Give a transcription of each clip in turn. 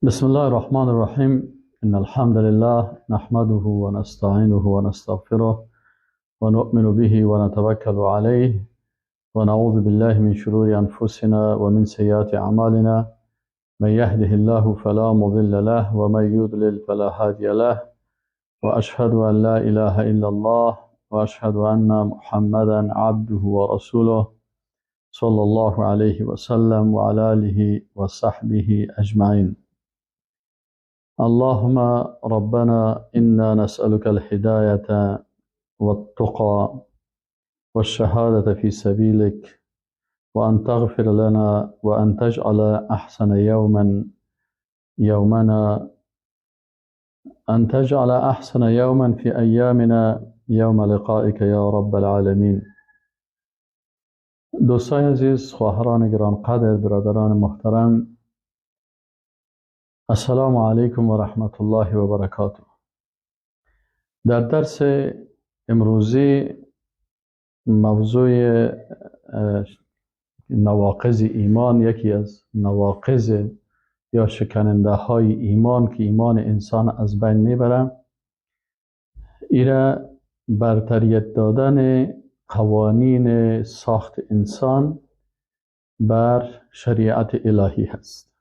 بسم الله الرحمن الرحیم. ان الحمد لله نحمده ونستعینه ونستغفره ونؤمن به ونتوکل علیه ونعوذ بالله من شرور انفسنا ومن سیئات اعمالنا. من يهده الله فلا مضل له ومن يضلل فلا هادي له، واشهد ان لا اله الا الله واشهد ان محمدا عبده ورسوله صلى الله عليه وسلم وعلى آله وصحبه اجمعین. اللهم ربنا انا نسألك الهداية والتقى والشهادة في سبيلك، وأن تغفر لنا وأن تجعل أحسن يوما يومنا أن تجعل أحسن يوما في أيامنا يوم لقائك يا رب العالمين. دوستان عزیز، خواهران گرانقدر، برادران محترم، السلام علیکم و رحمت الله و برکاته. در درس امروزی موضوع نواقض ایمان، یکی از نواقض یا شکننده های ایمان که ایمان انسان از بین میبره، ایره برتریت دادن قوانین ساخت انسان بر شریعت الهی هست.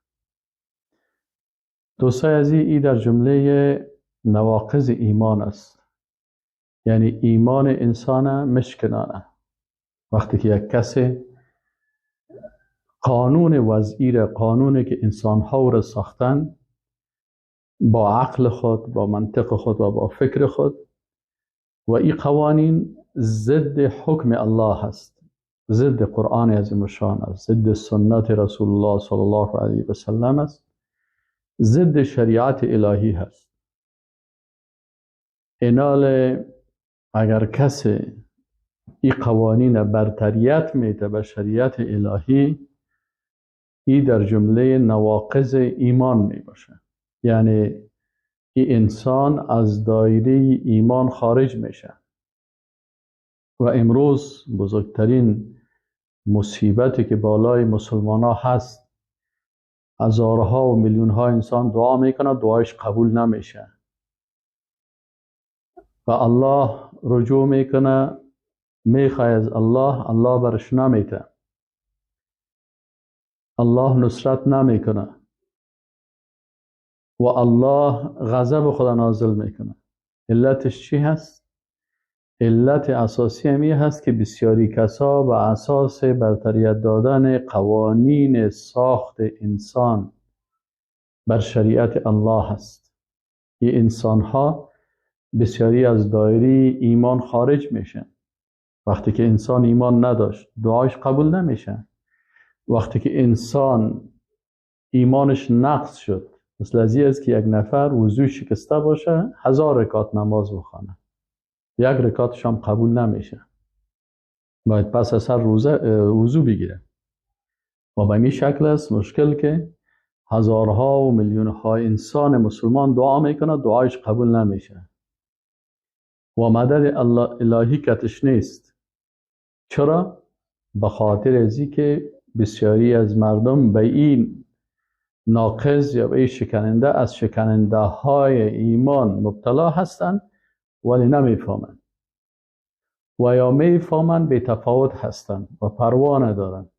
دوستای عزیز، ای در جمله نواقض ایمان است، یعنی ایمان انسان مشکنانه. وقتی که یک کسی قانون وضعی را، قانونی که انسان ها را ساختن با عقل خود، با منطق خود و با فکر خود، و این قوانین ضد حکم الله هست، ضد قرآن عظیم الشان است، ضد سنت رسول الله صلی الله علیه و سلم است، ضد شریعت الهی هست. اینال اگر کسی این قوانین برتریت میده به شریعت الهی، ای در جمله نواقض ایمان می باشه، یعنی ای انسان از دایره ایمان خارج میشه. و امروز بزرگترین مصیبتی که بالای مسلمان ها هست، هزارها و میلیون ها انسان دعا میکنه، دعایش قبول نمیشه و الله رجوع میکنه، میخواه از الله، الله برش نمیته، الله نصرت نمیکنه و الله غضب خدا نازل میکنه. علتش چی هست؟ علت اساسی همی هست که بسیاری کسا به اساس برتریت دادن قوانین ساخت انسان بر شریعت الله هست. این انسان ها بسیاری از دایره ایمان خارج میشن. وقتی که انسان ایمان نداشت، دعایش قبول نمیشه. وقتی که انسان ایمانش نقص شد، مثل از این است که یک نفر وضو شکسته باشه، 1000 رکعت نماز بخونه، یک رکعتش هم قبول نمیشه، باید پس از هر وضو بگیره. و به این شکل است مشکل که هزارها و میلیونها انسان مسلمان دعا میکنه، دعایش قبول نمیشه و مدد الله الهی کتش نیست. چرا؟ به خاطر از که بسیاری از مردم به این ناقض یا به این شکننده از شکننده های ایمان مبتلا هستند، ولی نمیفهمند و یا میفهمند به تفاوت هستند و پروا ندارند.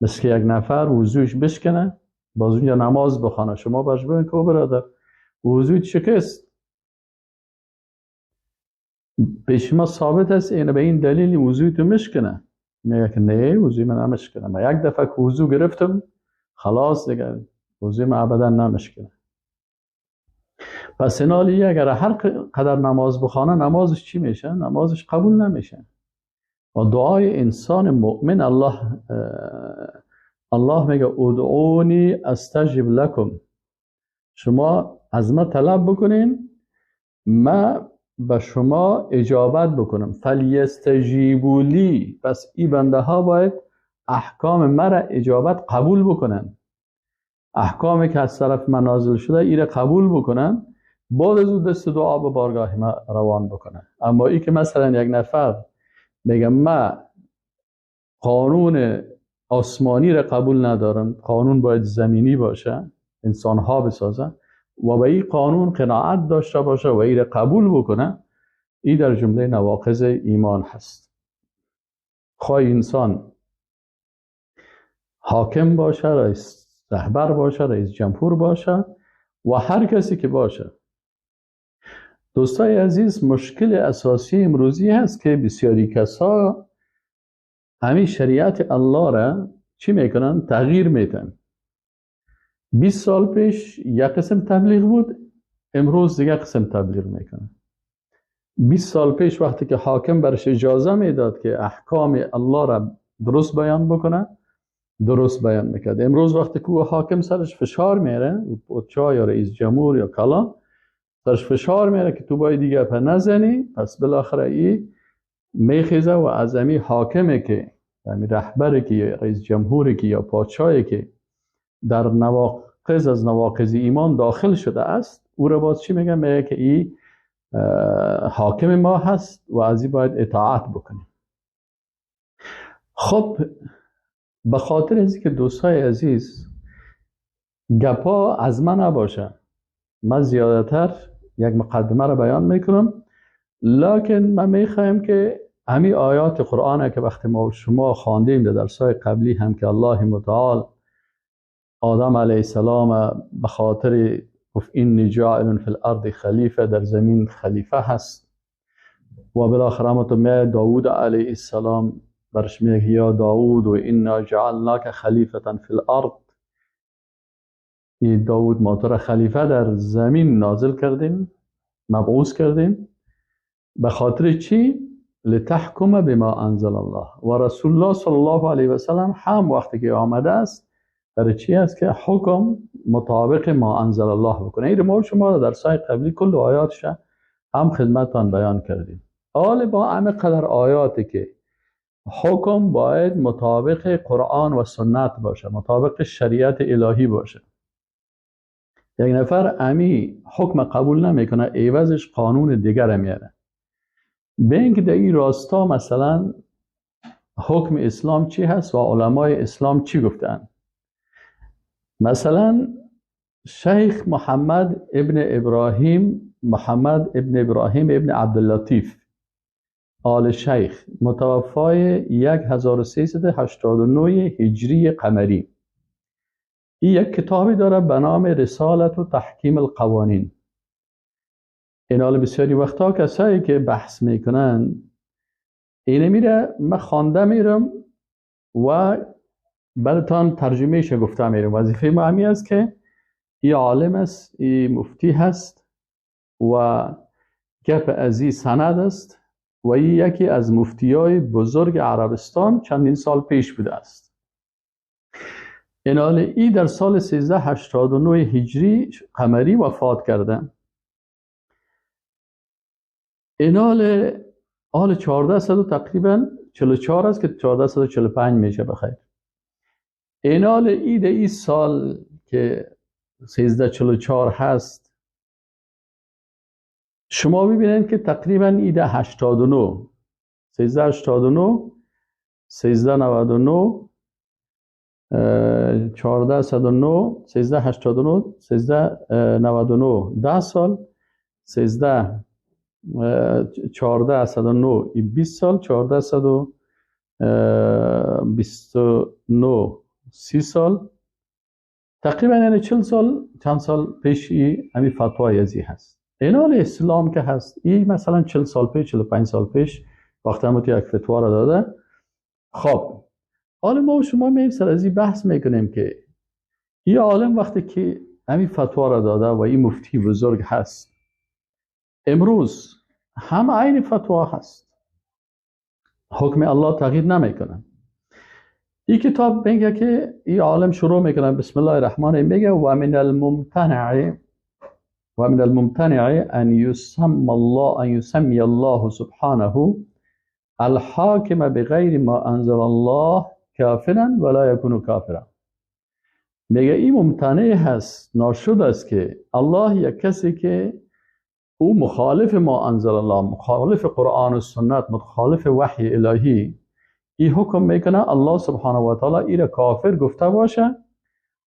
مثل که یک نفر وضوش بشکنه، باز اونجا نماز بخوانه، شما برش بگید که برادر وضوت شکست، به شما ثابت است اینه، به این دلیل وضوی تو مشکنه. میگه که نه، وضوی من نمشکنه، من یک دفعه که وضو گرفتم خلاص دیگه وضوی من ابدا نمشکنه. پس اینالی اگر هر قدر نماز بخوانه، نمازش چی میشه؟ نمازش قبول نمیشه. و دعای انسان مؤمن، الله میگه ادعونی استجب لکم، شما از ما طلب بکنین، ما به شما اجابت بکنم. فلیستجیبوا لی، پس این بنده ها باید احکام مرا اجابت قبول بکنن، احکامی که از طرف من نازل شده ایره قبول بکنن، بعد از او دست دعا به بارگاه ما روان بکنن. اما ای که مثلا یک نفر میگه من قانون آسمانی را قبول ندارم، قانون باید زمینی باشه، انسانها بسازه و به این قانون قناعت داشته باشه و این را قبول بکنه، این در جمله نواقض ایمان هست. خواه انسان حاکم باشه، رئیس رهبر باشه، رئیس جمهور باشه و هر کسی که باشه. دوستای عزیز، مشکل اساسی امروزی هست که بسیاری کسا همین شریعت الله را چی میکنن؟ تغییر میتن. 20 سال پیش یک قسم تبلیغ بود، امروز دیگه قسم تبلیغ میکنن. 20 سال پیش وقتی که حاکم برش اجازه میداد که احکام الله را درست بیان بکنه، درست بیان میکرد. امروز وقتی که حاکم سرش فشار میاره، پادشاه یا رئیس جمهور یا کلان سرش فشار میاره که تو باید دیگه پا نزنی، پس بالاخره ای میخیزه و از امی حاکمه که، امی رهبره که، یا رئیس جمهوری که، یا پادشاهی که در نواقض از نواقض ایمان داخل شده است، او را باز چی میگه؟ میگه که ای حاکم ما هست و از ای باید اطاعت بکنیم. خب به خاطر از که دوستای عزیز گپا از من نباشه، من زیادتر یک مقدمه را بیان میکنم، لکن من میخوایم که همین آیات قرآن که وقتی ما شما خواندیم در درسای قبلی هم که الله متعال آدم علیه السلام به خاطر گفت اینی جاعل فی الارض خلیفه، در زمین خلیفه هست، و بالاخره هم داود علیه السلام برش میگه یا داود و انا جعلناک خلیفه فی الارض، ای داود ما تو را خلیفه در زمین نازل کردیم، مبعوث کردیم، به خاطر چی؟ لتحکم بما انزل الله. و رسول الله صلی الله علیه و سلم هم وقتی که آمده است برای چی است؟ که حکم مطابق ما انزل الله بکنه. این ما شما در سای قبلی کل آیاتش هم خدمتتان بیان کردیم. حال با همه قدر آیاتی که حکم باید مطابق قرآن و سنت باشه، مطابق شریعت الهی باشه، یک نفر امی حکم قبول نمیکنه، عوضش قانون دیگر میاره. به اینکه در این راستا مثلا حکم اسلام چی هست و علمای اسلام چی گفتن. مثلا شیخ محمد ابن ابراهیم، محمد ابن ابراهیم ابن عبداللطیف آل شیخ، متوفای 1389 هجری قمری، این یک کتابی داره به نام رسالت و تحکیم القوانین. این حال بسیاری وقتا کسایی که بحث میکنن اینه میره، من خوانده میرم و براتان ترجمهش گفته میرم. وظیفه ما همی است که ای عالم است، ای مفتی هست و گپ ازی سند است و ای یکی از مفتیای بزرگ عربستان چندین سال پیش بوده است. این حال ای در سال 1389 هجری قمری وفات کرده. این حال 1400 تقریبا 44 است که 1445 میشه بخیر. این حال ای در این سال که 1344 هست، شما ببینید که تقریبا ایده 89 1389 1399 1409 1389 1399 10 سال، 13 1409 20 سال، 1429 30 سال، تقریبا یعنی 40 سال چند سال پیش ای همین فتوای ازی هست. اینال اسلام که هست ای مثلا 40 سال پیش، 45 سال پیش وقتی هم یک فتوا را داده. خب حالا ما و شما میایم سر از این بحث میکنیم که این عالم وقتی که همین فتوا را داده و این مفتی بزرگ هست، امروز هم عین فتوا هست، حکم الله تغییر نمیکنه. این کتاب میگه که این عالم شروع میکنه بسم الله الرحمن الرحیم، میگه و من الممتنع ان يسمى الله ان يسمي الله سبحانه الحاکم بغیر ما انزل الله کافرا ولا يكون کافرا. میگه این ممتنع هست، ناشد است که الله یک کسی که او مخالف ما انزل الله، مخالف قرآن و سنت، مخالف وحی الهی، این حکم میکنه الله سبحانه و تعالی ای را کافر گفته باشه،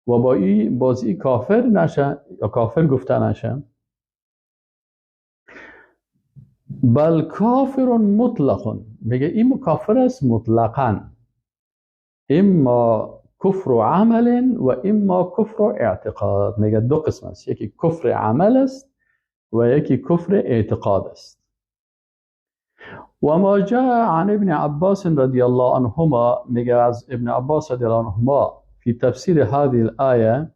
و با این بازی کافر نشه یا کافر گفته نشه. بل کافر مطلق، میگه این کافر است مطلقا، اما کفر عمل و اما کفر اعتقاد. میگه دو قسم است، یکی کفر عمل است و یکی کفر اعتقاد است. و ما جاء عن ابن عباس رضی الله عنهما، میگه از ابن عباس رضی الله عنهما فی تفسیر هذه الآیه،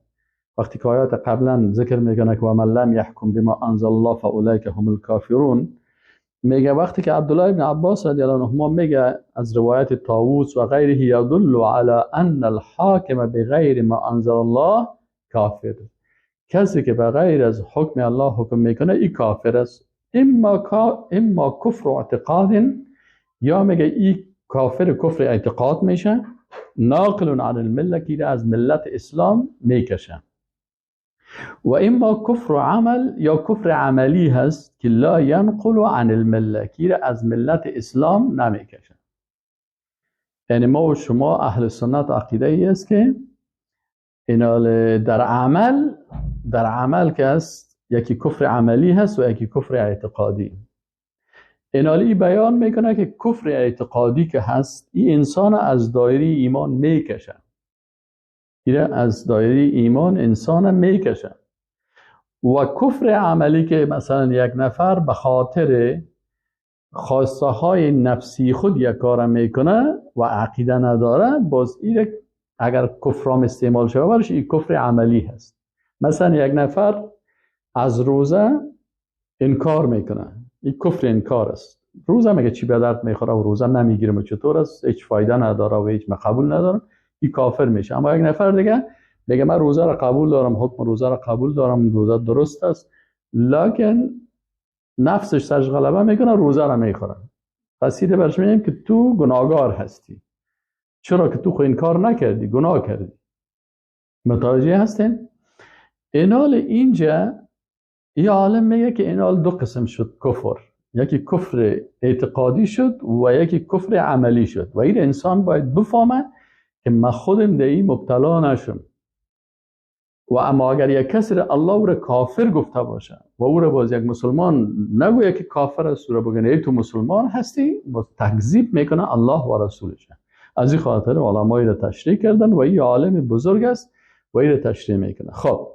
وقتی که آیات قبلا ذکر میکنه که و من لم یحکم بما انزل الله فاولئک هم الکافرون، میگه وقتی که عبدالله ابن عباس رضی الله عنهما میگه از روایت طاووس و غیره یدل علی ان الحاکم بغیر ما انزل الله کافر، کسی که بغیر از حکم الله حکم میکنه ای کافر است. اما کفر اعتقاد، یا میگه ای کافر کفر اعتقاد میشه، ناقل عن المله که از ملت اسلام میکشه، و اما کفر عمل یا کفر عملی هست که لا ینقل عن المله که از ملت اسلام نمیکشه. یعنی ما و شما اهل سنت عقیده ای است که در عمل که است یکی کفر عملی هست و یکی کفر اعتقادی. اینالی بیان میکنه که کفر اعتقادی که هست این انسان از دایره ایمان میکشه، این از دایره ایمان انسان میکشه. و کفر عملی که مثلا یک نفر به خاطر خواسته های نفسی خود یک کار میکنه و عقیده نداره، باز این اگر کفرام استعمال شده برش این کفر عملی هست. مثلا یک نفر از روزه انکار میکنه، این کفر انکار است. روزه میگه چی به درد میخوره و روزه نمیگیرم و چطور است، هیچ فایده نداره و هیچ قبول ندارم، این کافر میشه. اما یک نفر دیگه میگه من روزه را قبول دارم، حکم روزه را قبول دارم، روزه درست است، لکن نفسش سرش غلبه میکنه روزه را میخوره. پس اینه برش میگیم که تو گناهگار هستی، چرا که تو خو انکار نکردی، گناه کردی. متوجه هستین؟ اینال اینجا این عالم میگه که اینال دو قسم شد کفر، یکی کفر اعتقادی شد و یکی کفر عملی شد. و این انسان باید بفهمه که من خودم در این مبتلا نشم. و اما اگر یک کسی را الله او را کافر گفته باشه و او را باز یک مسلمان نگویه که کافر است، او را بگه ای تو مسلمان هستی، باز تکذیب میکنه الله و رسولش. از این خاطر علمای را تشریح کردن و این عالم بزرگ است و این را تشریح میکنه. خب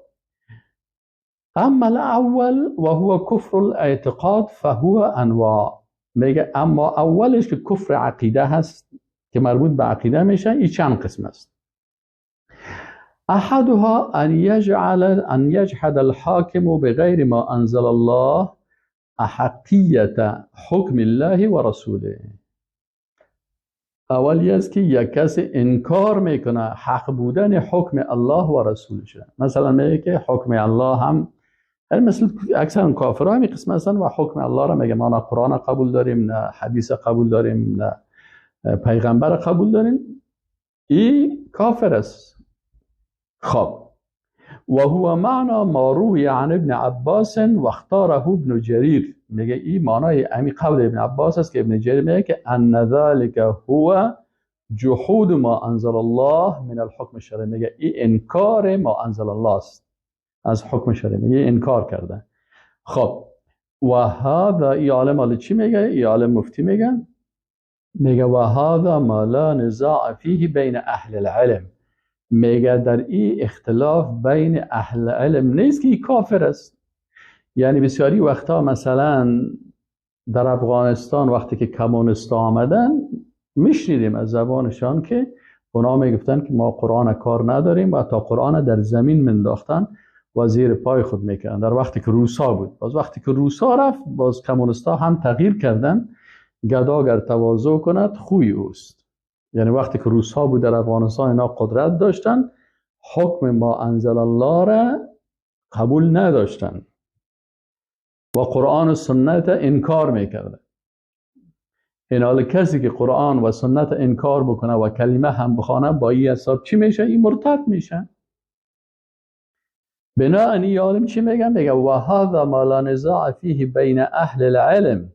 اما الاول و هو کفر الاعتقاد فهو انواع، میگه اما اولش که کفر عقیده هست که مربوط به عقیده میشه، این چند قسم است. احدها ان یجحد الحاکم بغیر ما انزل الله احقیت حکم الله و رسوله. اولی است که یک کسی انکار میکنه حق بودن حکم الله و رسولش. مثلا میگه که حکم الله هم مثل اکثر کافرها همین قسم هستن و حکم الله را میگه ما نه قرآن قبول داریم، نه حدیث قبول داریم، نه پیغمبر قبول داریم، این کافر است. خب و هو معنا ما روی عن ابن عباس و اختاره ابن جریر، میگه این معنای امی قول ابن عباس است که ابن جریر میگه که ان ذلك هو جحود ما انزل الله من الحکم الشرعی، میگه این انکار ما انزل الله است از حکم شرعی، میگه انکار کرده. خب و هذا ای عالم حالا چی میگه؟ ای عالم مفتی میگه، میگه و هذا ما لا نزاع فیه بین اهل العلم، میگه در این اختلاف بین اهل علم نیست که این کافر است. یعنی بسیاری وقتا مثلا در افغانستان وقتی که کمونیست آمدن میشنیدیم از زبانشان که اونا میگفتن که ما قرآن کار نداریم و تا قرآن در زمین منداختن و زیر پای خود میکردن در وقتی که روسا بود. باز وقتی که روسا رفت باز کمونیستا هم تغییر کردن، گداگر تواضع کند خوی اوست. یعنی وقتی که روسا بود در افغانستان اینا قدرت داشتن، حکم ما انزل الله را قبول نداشتن و قرآن و سنت انکار میکردن. این حال کسی که قرآن و سنت انکار بکنه و کلمه هم بخوانه با این حساب چی میشه؟ این مرتد میشه. بناءً این عالم چی میگه؟ میگه و هذا ما لا نزاع فیه بین اهل العلم،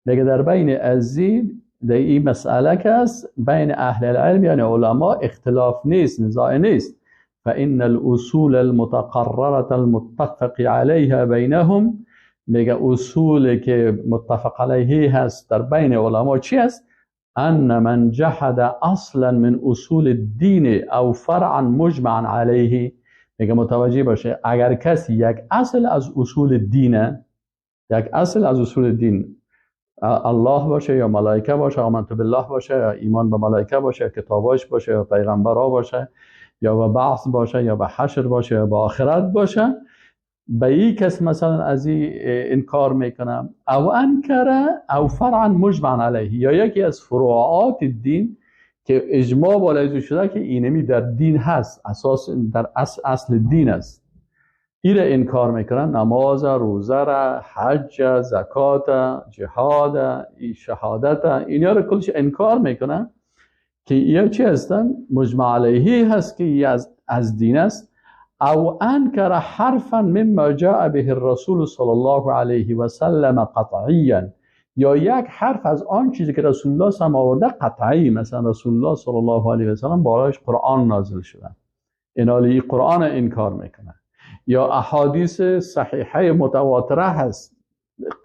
میگه در بین ازید در این مسئله که است بین اهل العلم یعنی علما اختلاف نیست، نزاع نیست. فإن الأصول المتقررة المتفق عليها بينهم، میگه اصول که متفق علیه هست در بین علما چی است؟ ان من جحد اصلا من اصول الدین او فرعا مجمعا علیه. میگه متوجه باشه اگر کسی یک اصل از اصول دینه، یک اصل از اصول دین، الله باشه یا ملائکه باشه، آمنت بالله باشه یا ایمان به ملائکه باشه یا کتاباش باشه یا پیغمبرا باشه یا به بعث باشه یا به حشر باشه یا به آخرت باشه، به این کس مثلا از این انکار میکنم، او انکر او فرعا مجمع علیه، یا یکی از فروعات دین که اجماع بالای شده که اینمی در دین هست، اساس در اصل دین است، این را انکار میکنن، نماز، روزه را، حج، زکات، جهاد، شهادت، اینا را کلش انکار میکنن که اینا چی هستن؟ مجمع علیه هست که ای از دین است. او انکر حرفا مما جاء به الرسول صلی الله علیه و سلم قطعیا، یا یک حرف از آن چیزی که رسول الله صلی الله آورده قطعی، مثلا رسول الله صلی الله علیه و سلم بالایش قرآن نازل شده، اینالی قرآن انکار میکنه، یا احادیث صحیحه متواتره هست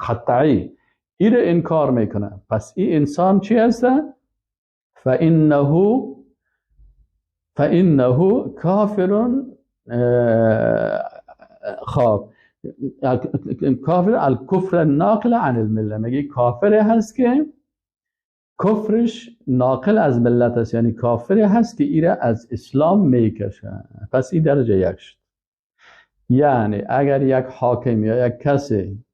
قطعی، این انکار میکنه. پس این انسان چی هست؟ فإنه کافر. خب کافر الکفر الناقل عن المله، میگه کافر هست که کفرش ناقل از ملت است، یعنی کافر هست که ایره از اسلام میکشه. پس این درجه یک شد. یعنی اگر یک حاکم یا یک کسی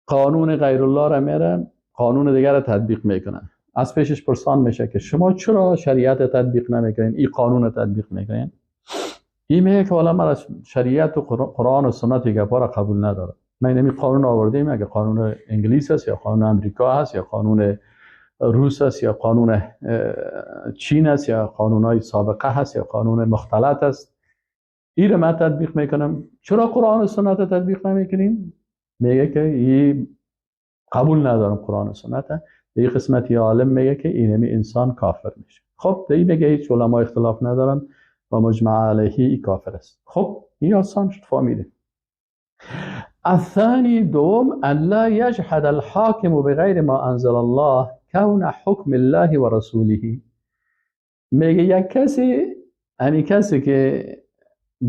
قانون غیر الله را میره، قانون دیگر را تطبیق میکنه، از پیشش پرسان میشه که شما چرا شریعت تطبیق نمیکنین، این قانون را تطبیق میکنین؟ این میگه که والا من از شریعت و قرآن و سنت گپا را قبول ندارم، من اینمی قانون آوردیم، اگه قانون انگلیس است یا قانون امریکا هست یا قانون روس است یا قانون چین است یا قانونهای سابقه هست یا قانون مختلط است، این رو من تطبیق میکنم، چرا قرآن و سنت تطبیق نمیکنیم؟ میگه که این قبول ندارم قرآن و سنت. این قسمتی عالم میگه که اینمی انسان کافر میشه. خب این میگه هیچ علما اختلاف ندارن و مجمع علیه ای کافر است. خب این آسان شد، فهمیده. الثاني دوم ان لا يجحد الحاكم بغیر ما انزل الله كون حکم الله و رسوله. میگه یک کسی، همین کسی که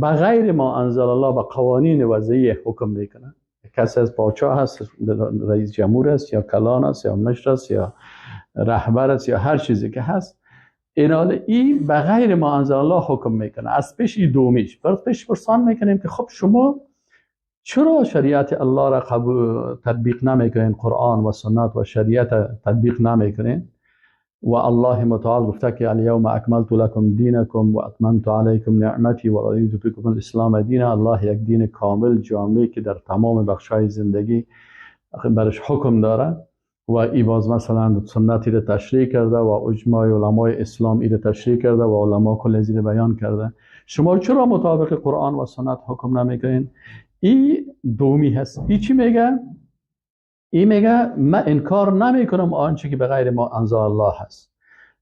بغیر ما انزل الله به قوانین وضعی حکم میکنه، کسی از پادشاه هست، رئیس جمهور است یا کلان است یا مشر است یا رهبر است یا هر چیزی که هست، اینال این بغیر ما انزل الله حکم میکنه. از پیش این دومیش بر پیش پرسان میکنیم که خب شما چرا شریعت الله را تطبیق نمیکنین، قرآن و سنت و شریعت تطبیق نمیکنین؟ و الله متعال گفته که الیوم اکملت لکم دینکم و اتممت علیکم نعمتی و رضیت لکم الاسلام دینا. الله یک دین کامل جامع که در تمام بخش‌های زندگی برش حکم داره و ای باز مثلا سنتی را تشریح کرده و اجماع علمای اسلام ای را تشریح کرده و علما کل زیر بیان کرده. شما چرا مطابق قرآن و سنت حکم نمیکنین؟ ای دومی هست. ای چی میگه؟ ای میگه من انکار نمیکنم آنچه که به غیر ما انزل الله هست،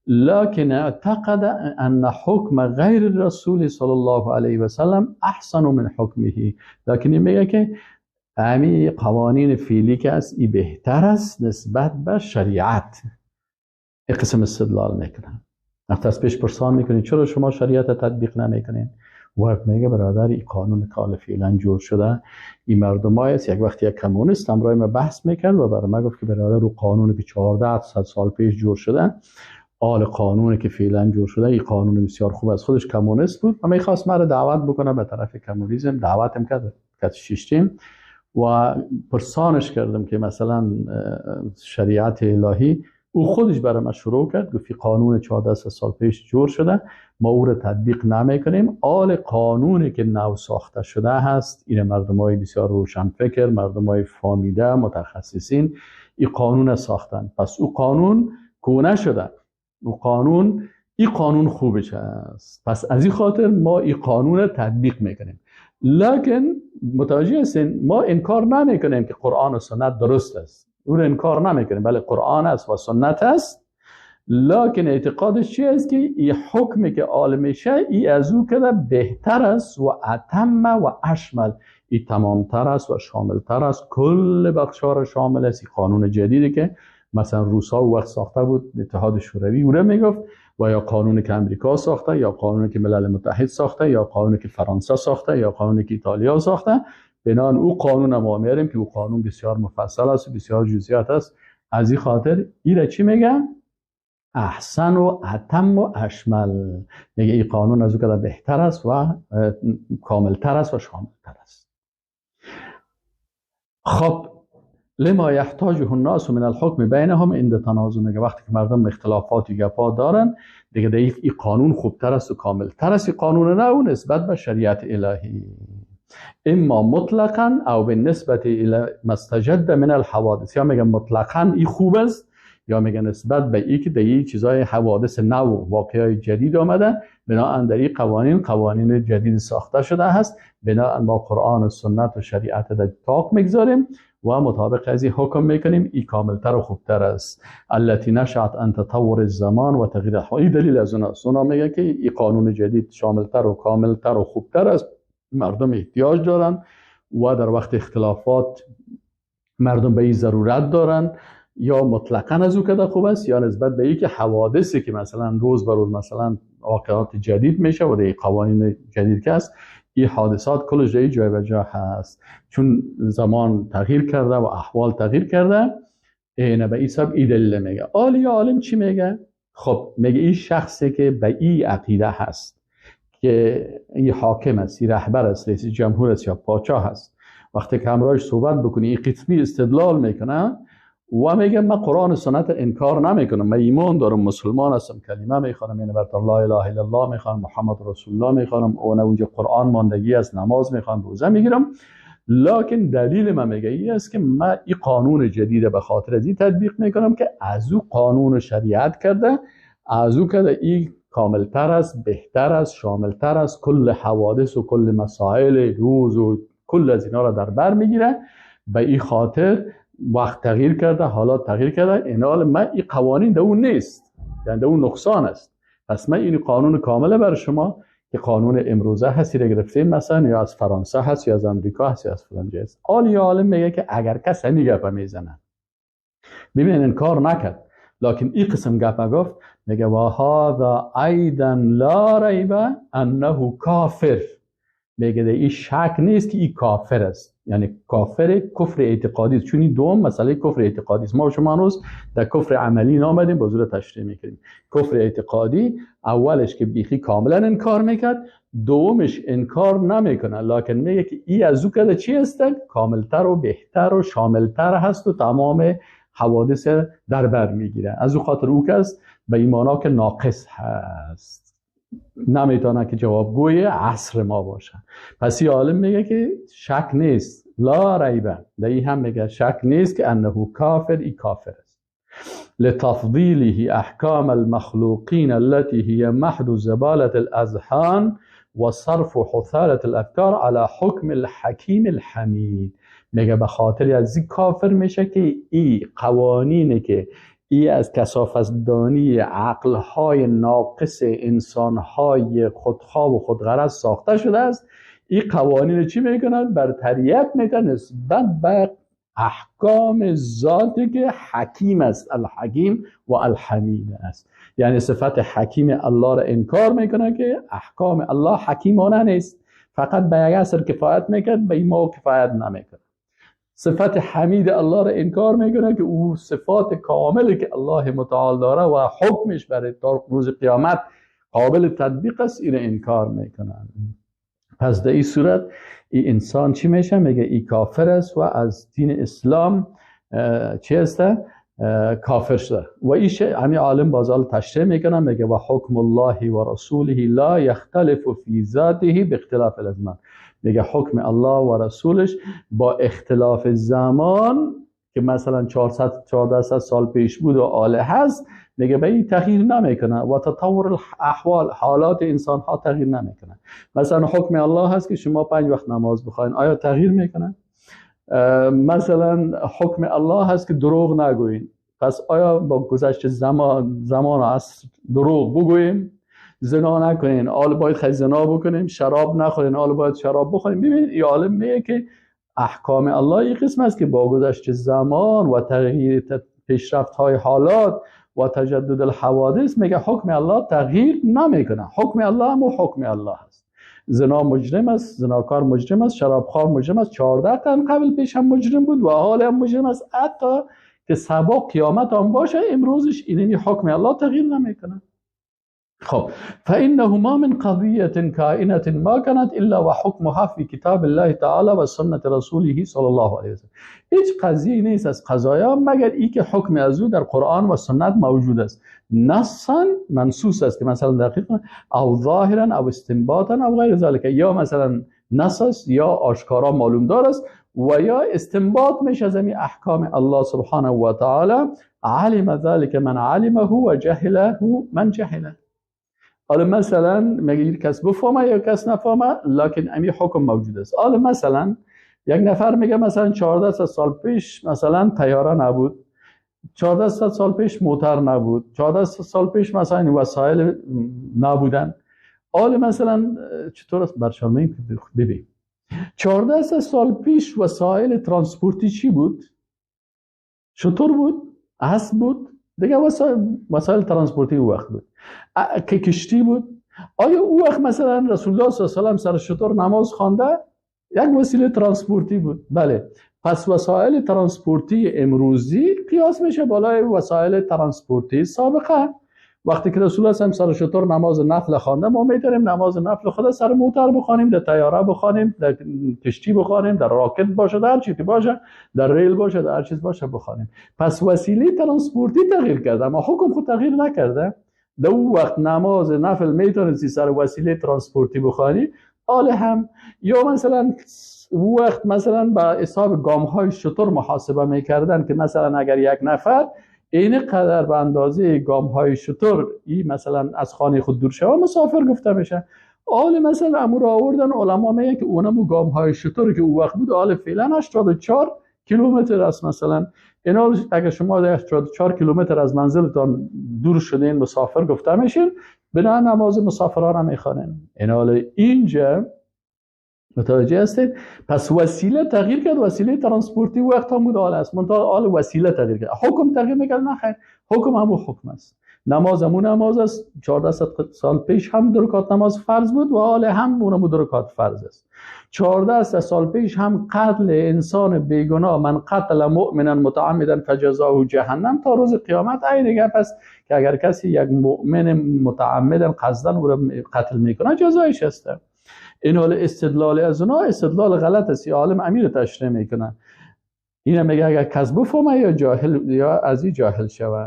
لكن اعتقد ان حکم غیر الرسول صلی الله علیه و سلم احسن من حکمه. لكن میگه که امی قوانین فعلی که است ای بهتر است نسبت به شریعت. ای قسم استدلال میکنن. وقتی از پیش پرسان میکنین چرا شما شریعت تطبیق نمیکنین، وقت میگه برادر این قانون که فعلا جور شده این مردمای است. یک وقتی یک کمونیست همراه ما بحث میکرد و برای ما گفت که برادر رو قانونی که 1400 سال پیش جور شده، آل قانونی که فعلا جور شده این قانون بسیار خوب است. خودش کمونیست بود و میخواست مرا دعوت بکنه به طرف کمونیسم، دعوتم کرد که شیشتیم و پرسانش کردم که مثلا شریعت الهی، او خودش برای ما شروع کرد گفت قانون 14 سال پیش جور شده ما او را تطبیق نمیکنیم، آل قانونی که نو ساخته شده هست این مردمای بسیار روشنفکر، مردمای فامیده، متخصصین این قانون ساختن، پس او قانون کونه شده، او قانون این قانون خوبش هست، پس از این خاطر ما این قانون تطبیق میکنیم. لکن متوجه هستین ما انکار نمیکنیم که قرآن و سنت درست است، او رو انکار نمیکنیم، بله قرآن است و سنت است، لکن اعتقادش چی است؟ که این حکمی که عالم میشه ای از او که بهتر است و اتم و اشمل، ای تمامتر است و شاملتر است، کل بخش‌ها را شامل است. این قانون جدیدی که مثلا روس‌ها وقت ساخته بود، اتحاد شوروی او را میگفت، و یا قانونی که امریکا ساخته، یا قانونی که ملل متحد ساخته، یا قانونی که فرانسه ساخته، یا قانونی که ایتالیا ساخته. بنان او قانون ما میاریم که او قانون بسیار مفصل است و بسیار جزئیات است. از این خاطر ای را چی میگه؟ احسن و اتم و اشمل. میگه این قانون از او که بهتر است و کاملتر است و شاملتر است. خب لما یحتاجه الناس من الحکم بینهم عند تنازع، میگه وقتی که مردم اختلافات و گپا دارن دیگه این قانون خوبتر است و کاملتر است، این قانون نه نسبت به شریعت الهی، اما مطلقا او بالنسبه الى ما استجد من الحوادث. یا میگه مطلقا این خوب است، یا میگه نسبت به این که در این چیزای حوادث نو واقعای جدید آمده، بناءً در این قوانین جدید ساخته شده است، بناءً با قرآن و سنت و شریعت در طاق میگذاریم و مطابق از این حکم میکنیم، این کاملتر و خوبتر است. التي نشأت عن تطور الزمان و تغییر الاحوال. این دلیل از اون است. اونا میگه که این قانون جدید شاملتر و کاملتر و خوبتر است، مردم احتیاج دارن و در وقت اختلافات مردم به این ضرورت دارن، یا مطلقاً از او که خوب است، یا نسبت به اینکه حوادثی که مثلا روز به روز مثلا واقعات جدید میشه و در قوانین جدید که است، این حادثات کلش در جای به جا هست، چون زمان تغییر کرده و احوال تغییر کرده. اینه به این سبب این دلیل میگه. عالی عالم چی میگه؟ خب میگه این شخصی که به این عقیده هست که این حاکم است، این رهبر است، رئیس جمهور است یا پادشاه است، وقتی که همراهش صحبت بکنی این قسمی استدلال میکنه و میگه من قرآن و سنت انکار نمیکنم، من ایمان دارم، مسلمان هستم، کلمه میخوانم، یعنی بر لا اله الا الله میخوانم، محمد رسول الله میخوانم، و اونجا قرآن ماندگی است، نماز میخوانم، روزه میگیرم، لکن دلیل من میگه این است که من این قانون جدید به خاطر از این تطبیق میکنم که از او قانون شریعت کرده، از او کرده این کاملتر است، بهتر است، شاملتر است، کل حوادث و کل مسائل روز و کل از اینا را در بر میگیره. به این خاطر وقت تغییر کرده، حالات تغییر کرده، این حال من این قوانین در اون نیست، یعنی در اون نقصان است. پس من این قانون کامله بر شما که قانون امروزه هستی را گرفتیم، مثلا یا از فرانسه هست یا از امریکا هست یا از فلان جای است. عالی عالم میگه که اگر کس همین گپ میزنه، ببین انکار نکرد، لکن این قسم گپ گفت، میگه و هذا ایضا لا ریب انه کافر. میگه در این شک نیست که این کافر است، یعنی کافر کفر اعتقادی است، چون این دوم مسئله کفر اعتقادی است. ما شما هنوز در کفر عملی نامدیم، با زور تشریح میکنیم. کفر اعتقادی اولش که بیخی کاملا انکار میکرد، دومش انکار نمیکنه، لکن میگه که این از او که چی است؟ کاملتر و بهتر و شاملتر هست و تمام حوادث در بر میگیره. از او خاطر او که است به ایمانا که ناقص هست، نمیتونه که جوابگوی عصر ما باشه. پس این عالم میگه که شک نیست، لا ریبه، در این هم میگه شک نیست که انه کافر، ای کافر است. لتفضیله احکام المخلوقین التي هي محض زبالة الاذهان و صرف حثالة الافکار على حکم الحکیم الحمید. میگه به خاطر از این کافر میشه که ای قوانینی که ای از کثافتدانی عقلهای ناقص انسانهای خودخواه و خودغرض ساخته شده است، این قوانین چی میکنن؟ برتریت میتن نسبت به احکام ذاتی که حکیم است، الحکیم و الحمید است. یعنی صفت حکیم الله را انکار میکنه که احکام الله حکیمانه نیست، فقط به یک اثر کفایت میکرد، به این ما کفایت نمیکنه. صفت حمید الله را انکار میکنه که او صفات کاملی که الله متعال داره و حکمش برای تا روز قیامت قابل تطبیق است، این انکار میکنن. پس در این صورت این انسان چی میشه؟ میگه ای کافر است و از دین اسلام چی است؟ کافر شده. و ایش همین عالم بازال تشریح میکنه، میگه و حکم الله و رسوله لا یختلف فی ذاته باختلاف الازمان. میگه حکم الله و رسولش با اختلاف زمان که مثلا 400 سال پیش بود و آله هست، میگه به این تغییر نمیکنه و تطور الاحوال، حالات انسان ها تغییر نمیکنه. مثلا حکم الله هست که شما 5 وقت نماز بخواین، آیا تغییر میکنه؟ مثلا حکم الله هست که دروغ نگوین، پس آیا با گذشت زمان از دروغ بگوییم؟ زنا نکنین، آل باید خیلی زنا بکنیم، شراب نخورین، آل باید شراب بخوریم. ببینید این عالم میگه که احکام الله یک قسم است که با گذشت زمان و تغییر پیشرفت های حالات و تجدد الحوادث میگه حکم الله تغییر نمیکنه. حکم الله هم حکم الله است. زنا مجرم است، زناکار مجرم است، شرابخوار مجرم است، 14 قرن قبل پیش هم مجرم بود و حال هم مجرم است، حتی که سبا قیامت هم باشه امروزش اینمی حکم الله تغییر نمیکنه. خب فإنه ما من قضية كائنة ما كانت إلا وحكمها في كتاب الله تعالى و سنت رسوله صلی الله علیه وسلم. هیچ قضیه نیست از قضایا مگر ای که حکم از او در قرآن و سنت موجود است، نصا منصوص است که مثلا دقیق او ظاهرا او استنباطا او غیر ذلك، یا مثلا نص است یا آشکارا معلوم دار است و یا استنباط میشه از این احکام الله سبحانه و تعالی. علم ذلك من علمه و جهله من جهله. حالا مثلا مگه کس بفهمه یا کس نفهمه، لکن امی حکم موجود است. حالا مثلا یک نفر میگه مثلا 14 سال پیش مثلا طیاره نبود، 14 سال پیش موتر نبود، 14 سال پیش مثلا وسایل نبودن. حالا مثلا چطور است برشان ببین 14 سال پیش وسایل ترانسپورتی چی بود؟ شتر بود، اسب بود، دیگه وسایل ترانسپورتی او وقت بود که کشتی بود. آیا او وقت مثلا رسول الله صلی الله علیه و سلم سر شتر نماز خوانده؟ یک وسیله ترانسپورتی بود. بله، پس وسایل ترانسپورتی امروزی قیاس میشه بالای وسایل ترانسپورتی سابقه. وقتی که رسول الله سر شتر نماز نفل خوانده، ما میتونیم نماز نفل خود سر موتر بخوانیم، در طیاره بخوانیم، در کشتی بخوانیم، در راکت باشه، در چیزی باشه، در ریل باشه، در هر چیز باشه بخوانیم. پس وسیله ترانسپورتی تغییر کرده اما حکم خود تغییر نکرده. در اون وقت نماز نفل میتونستی سر وسیله ترانسپورتی بخوانی، حال هم یا مثلا اون وقت مثلا با حساب گام های شتر محاسبه میکردن که مثلا اگر یک نفر این قدر به اندازه گام های شتر ای مثلا از خانه خود دور شوه مسافر گفته میشه. حال مثلا امور آوردن علما میگه که اونم گام های شتر که اون وقت بود حال فعلا 84 کیلومتر است. مثلا اینا اگر شما 84 کیلومتر از منزلتان دور شدین مسافر گفته میشین، بنا نماز مسافران هم میخوانن. اینا اینجا متوجه هستید؟ پس وسیله تغییر کرد، وسیله ترانسپورتی وقت هم بود حال است، منتها حال وسیله تغییر کرد. حکم تغییر میکرد؟ نه خیر، حکم همون حکم است. نماز همون نماز است. 14 سال پیش هم دو رکعت نماز فرض بود و حال هم اونم دو رکعت فرض است. 14 سال پیش هم قتل انسان بیگناه، من قتل مؤمنا متعمدا فجزاه جهنم، تا روز قیامت عین دیگه. پس که اگر کسی یک مؤمن متعمدا قصدا او را قتل میکنه جزایش است. این حال استدلال از اونا استدلال غلط است. عالم امیر تشریح میکنه، اینم میگه اگر کس بفهمه یا جاهل یا از این جاهل شوه.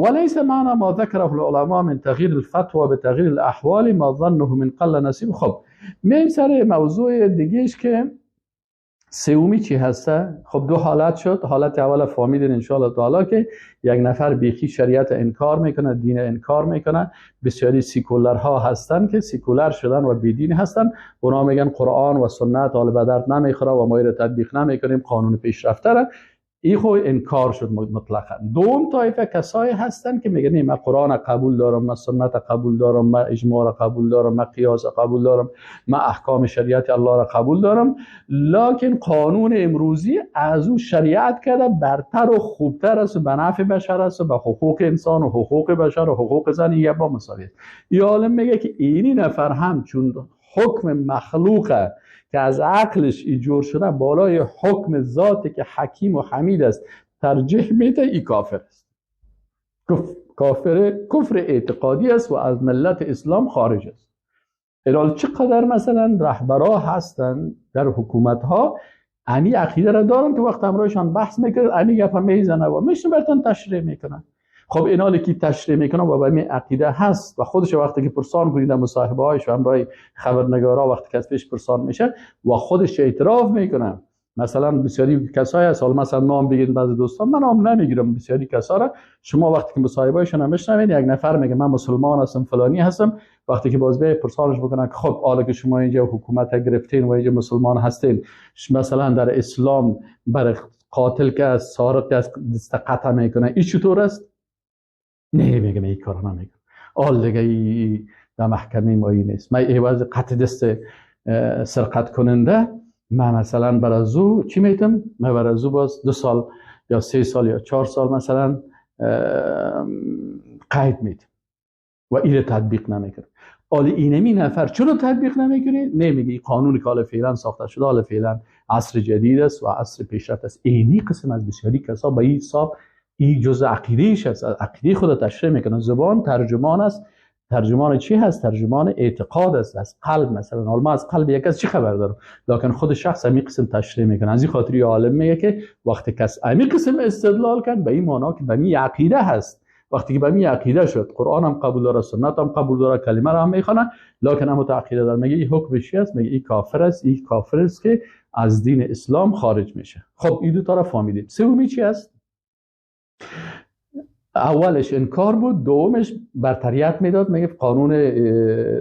وليس معنى ما ذكره العلماء من تغيير الفتوى بتغيير الأحوال ما ظنه من قل نصیب. خب میایم سر موضوع دیگهش که سومی چی هسته. خب دو حالت شد. حالت اول فهمیدین ان شاء الله تعالی که یک نفر بیخی شریعت انکار میکنه، دین انکار میکنه. بسیاری سیکولرها هستن که سیکولر شدن و بیدین هستن، اونا میگن قرآن و سنت حال به درد نمیخوره و ما رو تطبیق نمیکنیم، قانون پیشرفته را. این خو انکار شد مطلقا. دوم طایفه کسایی هستن که میگن من قرآن قبول دارم، من سنت قبول دارم، من اجماع را قبول دارم، من قیاس قبول دارم، من احکام شریعت الله را قبول دارم، لکن قانون امروزی از او شریعت کرده برتر و خوبتر است و به نفع بشر است و به حقوق انسان و حقوق بشر و حقوق زن یه با مساوی است. این عالم میگه که اینی نفر هم چون حکم مخلوقه که از عقلش ایجور شده بالای حکم ذاتی که حکیم و حمید است ترجیح میده، ای کافر است. کافر کفر اعتقادی است و از ملت اسلام خارج است. الان چقدر مثلا رهبرا هستن در حکومت ها امی عقیده را دارن که وقت همراهشان بحث میکنن امی گپ میزنه و میشن براتون تشریح میکنن. خب اینا که تشریح میکنن و با می عقیده هست و خودش وقتی که پرسان کنید در مصاحبه هایش و همراه خبرنگارا وقتی که از پیش پرسان میشه و خودش اعتراف میکنه. مثلا بسیاری کسایی هست، مثلا نام بگید بعضی دوستان، من نام نمیگیرم، بسیاری کسا را شما وقتی که مصاحبه هایشون هم میشنوید یک نفر میگه من مسلمان هستم فلانی هستم، وقتی که باز به پرسانش بکنن که خب حالا که شما اینجا حکومت گرفتین و اینجا مسلمان هستین، مثلا در اسلام بر قاتل که از سارق که از دست قطع میکنه، این چطور است؟ نه، میگم این کارو نمیکنم. آل دیگه ای در محکمه ما این نیست. من عوض قطع دست سرقت کننده من مثلا بر از او چی میتم؟ من بر از او باز 2 سال یا 3 سال یا 4 سال مثلا قید میتم و این تطبیق نمیکنم. حالا اینمی نفر چرا تطبیق نمیکنی؟ نمیگه این قانون که حالا فعلا ساخته شده، حالا فعلا عصر جدید است و عصر پیشرفت است. اینی قسم از بسیاری کسا با این حساب این جزء عقیده‌اش است، عقیده خود تشریح میکنه. زبان ترجمان است. ترجمان چی هست؟ ترجمان اعتقاد است، از قلب. مثلا حالا ما از قلب یک کس چی خبر دارم؟ لکن خود شخص همین قسم تشریح میکنه. از این خاطر عالم میگه که وقتی کس همین قسم استدلال کرد به این معنا که به این عقیده هست، وقتی که به این عقیده شد، قرآن هم قبول داره، سنت هم قبول داره، کلمه را هم میخونه، لکن هم عقیده داره، میگه این حکم چی است؟ میگه این کافر است، این کافر است که از دین اسلام خارج میشه. خب این دو تا را فهمیدیم. سومی چی است؟ اولش انکار بود، دومش برتریت میداد، میگه قانون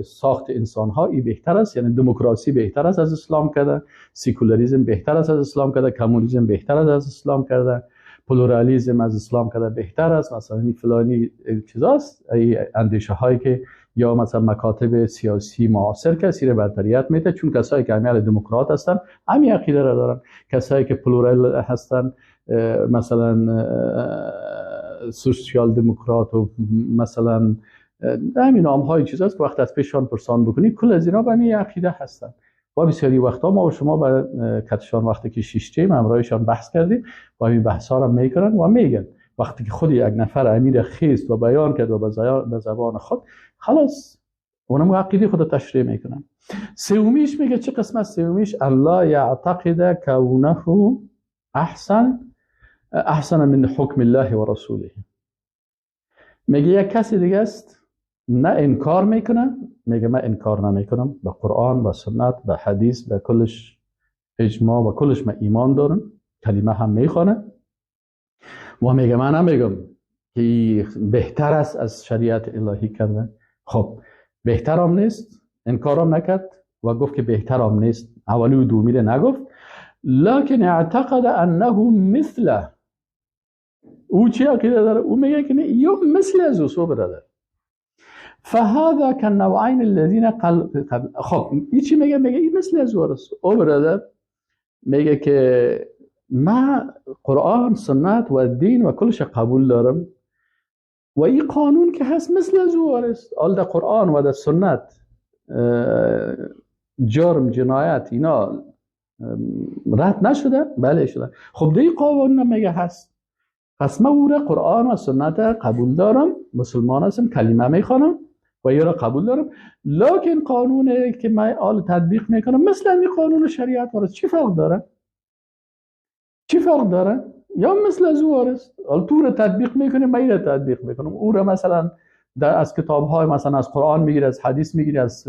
ساخت انسان ها ای بهتر است، یعنی دموکراسی بهتر است از اسلام کرده، سیکولاریسم بهتر است از اسلام کرده، کمونیسم بهتر است از اسلام کرده، پلورالیسم از اسلام کرده بهتر است، مثلا این فلانی چیزاست، ای اندیشه هایی که یا مثلا مکاتب سیاسی معاصر کسی رو برتریت میده، چون کسایی که عمیق دموکرات هستن همین عقیده را دارن، کسایی که پلورال هستن مثلا سوسیال دموکرات و مثلا همین نام های چیزاست که وقت از پیشان پرسان بکنی کل از اینا به همین عقیده هستن. و بسیاری وقتا ما و شما با کتشان وقتی که شیشتیم همراهشان بحث کردیم و همین بحث ها را میکنن و میگن وقتی که خود یک نفر امیر خیست و بیان کرد و به زبان خود، خلاص اونم عقیده خود تشریح میکنن. سومیش میگه چه قسمت؟ سومیش الله یعتقد کونه احسن من حکم الله و رسوله. میگه یک کسی دیگه است نه انکار میکنه، میگه من انکار نمیکنم، به قرآن و سنت به حدیث به کلش اجماع و کلش من ایمان دارم، کلمه هم میخوانه و میگه من نمیگم که بهتر است از شریعت الهی کردن. خب بهترم نیست، انکارم نکرد و گفت که بهترم نیست، اولی و دومی رو نگفت، لکن اعتقد انه مثله. او چی عقیده داره؟ او میگه که نه یا مثل از او برادر. فهذا كالنوعين الذين قبل. خب این چی میگه؟ میگه این مثل از او است. او برادر میگه که ما قرآن سنت و دین و کلش قبول دارم و این قانون که هست مثل از او است. حال در قرآن و در سنت جرم جنایت اینا رد نشده؟ بله شده. خب در این قانون میگه هست، پس من او را قرآن و سنت قبول دارم، مسلمان هستم، کلمه میخوانم و یه را قبول دارم، لکن قانونه که من آل تطبیق میکنم مثل همین قانون شریعت وارد. چی فرق داره؟ چی فرق داره؟ یا مثل از او است. حالا تو را تطبیق میکنی، من را تطبیق میکنم. او را مثلا از کتاب های مثلا از قرآن میگیره، از حدیث میگیره، از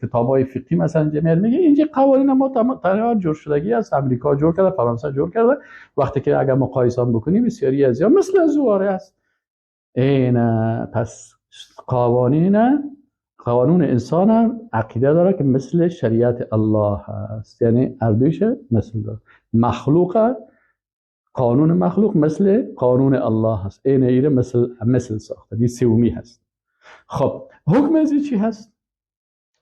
کتاب های فقهی مثلا جمیل میگه. اینجا قوانین ما تقریبا جور شدگی است، امریکا جور کرده، فرانسه جور کرده. وقتی که اگر مقایسه بکنیم بسیاری از یا مثل از او است. این پس قانون انسان عقیده داره که مثل شریعت الله است، یعنی اردویش مثل داره. مخلوق، قانون مخلوق مثل قانون الله هست. این ایره مثل ساخته، این سومی هست. خب حکم از چی هست؟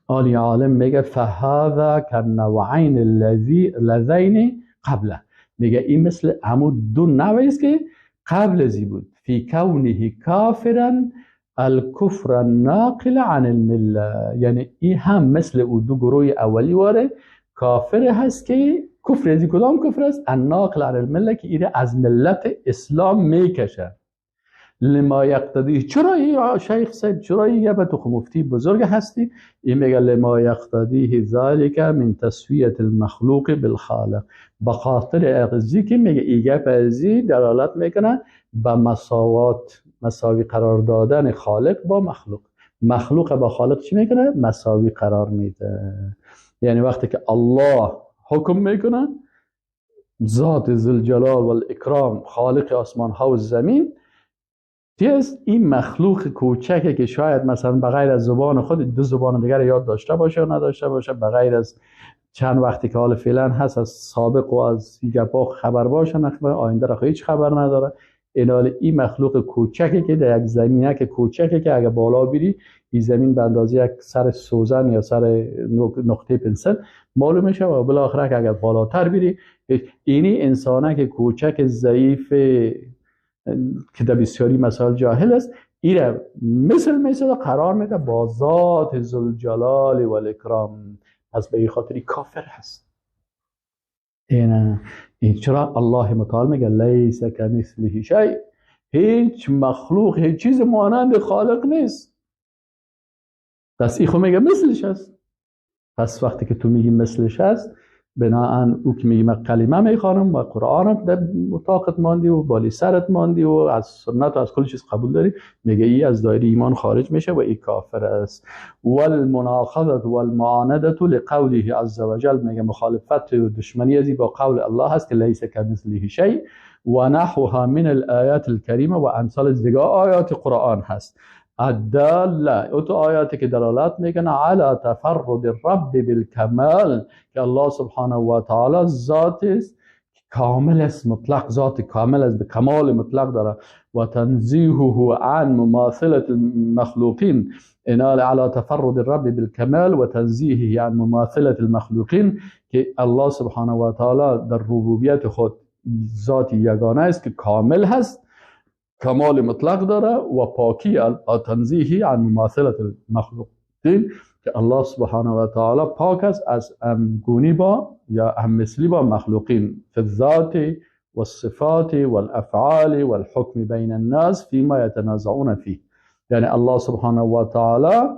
آلی عالم میگه فهذا كالنوعین الذین قبله. میگه این مثل همون دو نوعی است که قبل ازی بود. فی کونه کافرا الکفر الناقل عن المله، یعنی این هم مثل او دو گروه اولی واره کافر هست که کفر از کدام کفر است؟ الناقل عن المله، که ایره از ملت اسلام میکشه. لما یقتضی، چرا این شیخ صاحب، چرا این به تو مفتی بزرگ هستی؟ این میگه لما یقتضیه ذلک من تسویه المخلوق بالخالق، به خاطر ازی که میگه ایگه پزی دلالت میکنه به مساوات، مساوی قرار دادن خالق با مخلوق. مخلوق با خالق چی میکنه؟ مساوی قرار میده. یعنی وقتی که الله حکم میکنه، ذات ذوالجلال والاکرام، خالق آسمان ها و زمین، تیز این مخلوق کوچکه که شاید مثلا بغیر از زبان خود دو زبان دیگر یاد داشته باشه یا نداشته باشه، بغیر از چند وقتی که حال فعلا هست از سابق و از گپا خبر باشن، آینده را هیچ خبر نداره. اینال این مخلوق کوچکی که در یک زمینه که کوچکی که اگه بالا بری این زمین به اندازه یک سر سوزن یا سر نقطه پنسل معلوم میشه و بالاخره که اگر بالاتر بری اینی انسانه که کوچک ضعیف که در بسیاری مسائل جاهل است، ایره مثل قرار میده با ذات ذوالجلال والاکرام. پس به این خاطری کافر هست. این چرا الله متعال میگه لیس کمثله شیء، هیچ مخلوق هیچ چیز مانند خالق نیست. پس این خو میگه مثلش هست. پس وقتی که تو میگی مثلش هست، بناهن او که میگه من کلمه میخوانم و قرآن در اتاقت ماندی و بالی سرت ماندی و از سنت و از کل چیز قبول داری، میگه ای از دایره ایمان خارج میشه و ای کافر است. والمناقضه والمعانده لقوله عز وجل، میگه مخالفت و دشمنی ازی با قول الله هست که لیس کمثله شیء و نحوها من الآیات الکریمه و امثال دیگه آیات قرآن هست. الداله، او تو آیاتی که دلالت میکنه علی تفرد الرب بالکمال، که الله سبحانه و تعالی ذات است کامل است، مطلق، ذات کامل است، به کمال مطلق داره. و تنزیهه عن مماثله المخلوقین، انال علی تفرد الرب بالکمال و تنزیهه عن مماثله المخلوقین، که الله سبحانه و تعالی در ربوبیت خود ذات یگانه است که کامل هست، کمال مطلق داره و پاکی تنزیهی عن مماثلت المخلوقین، که الله سبحانه و تعالی پاک است از همگونی با یا هم مثلی با مخلوقین فی الذات والصفات والافعال والحکم بین الناس فيما يتنازعون فيه. یعنی الله سبحانه و تعالی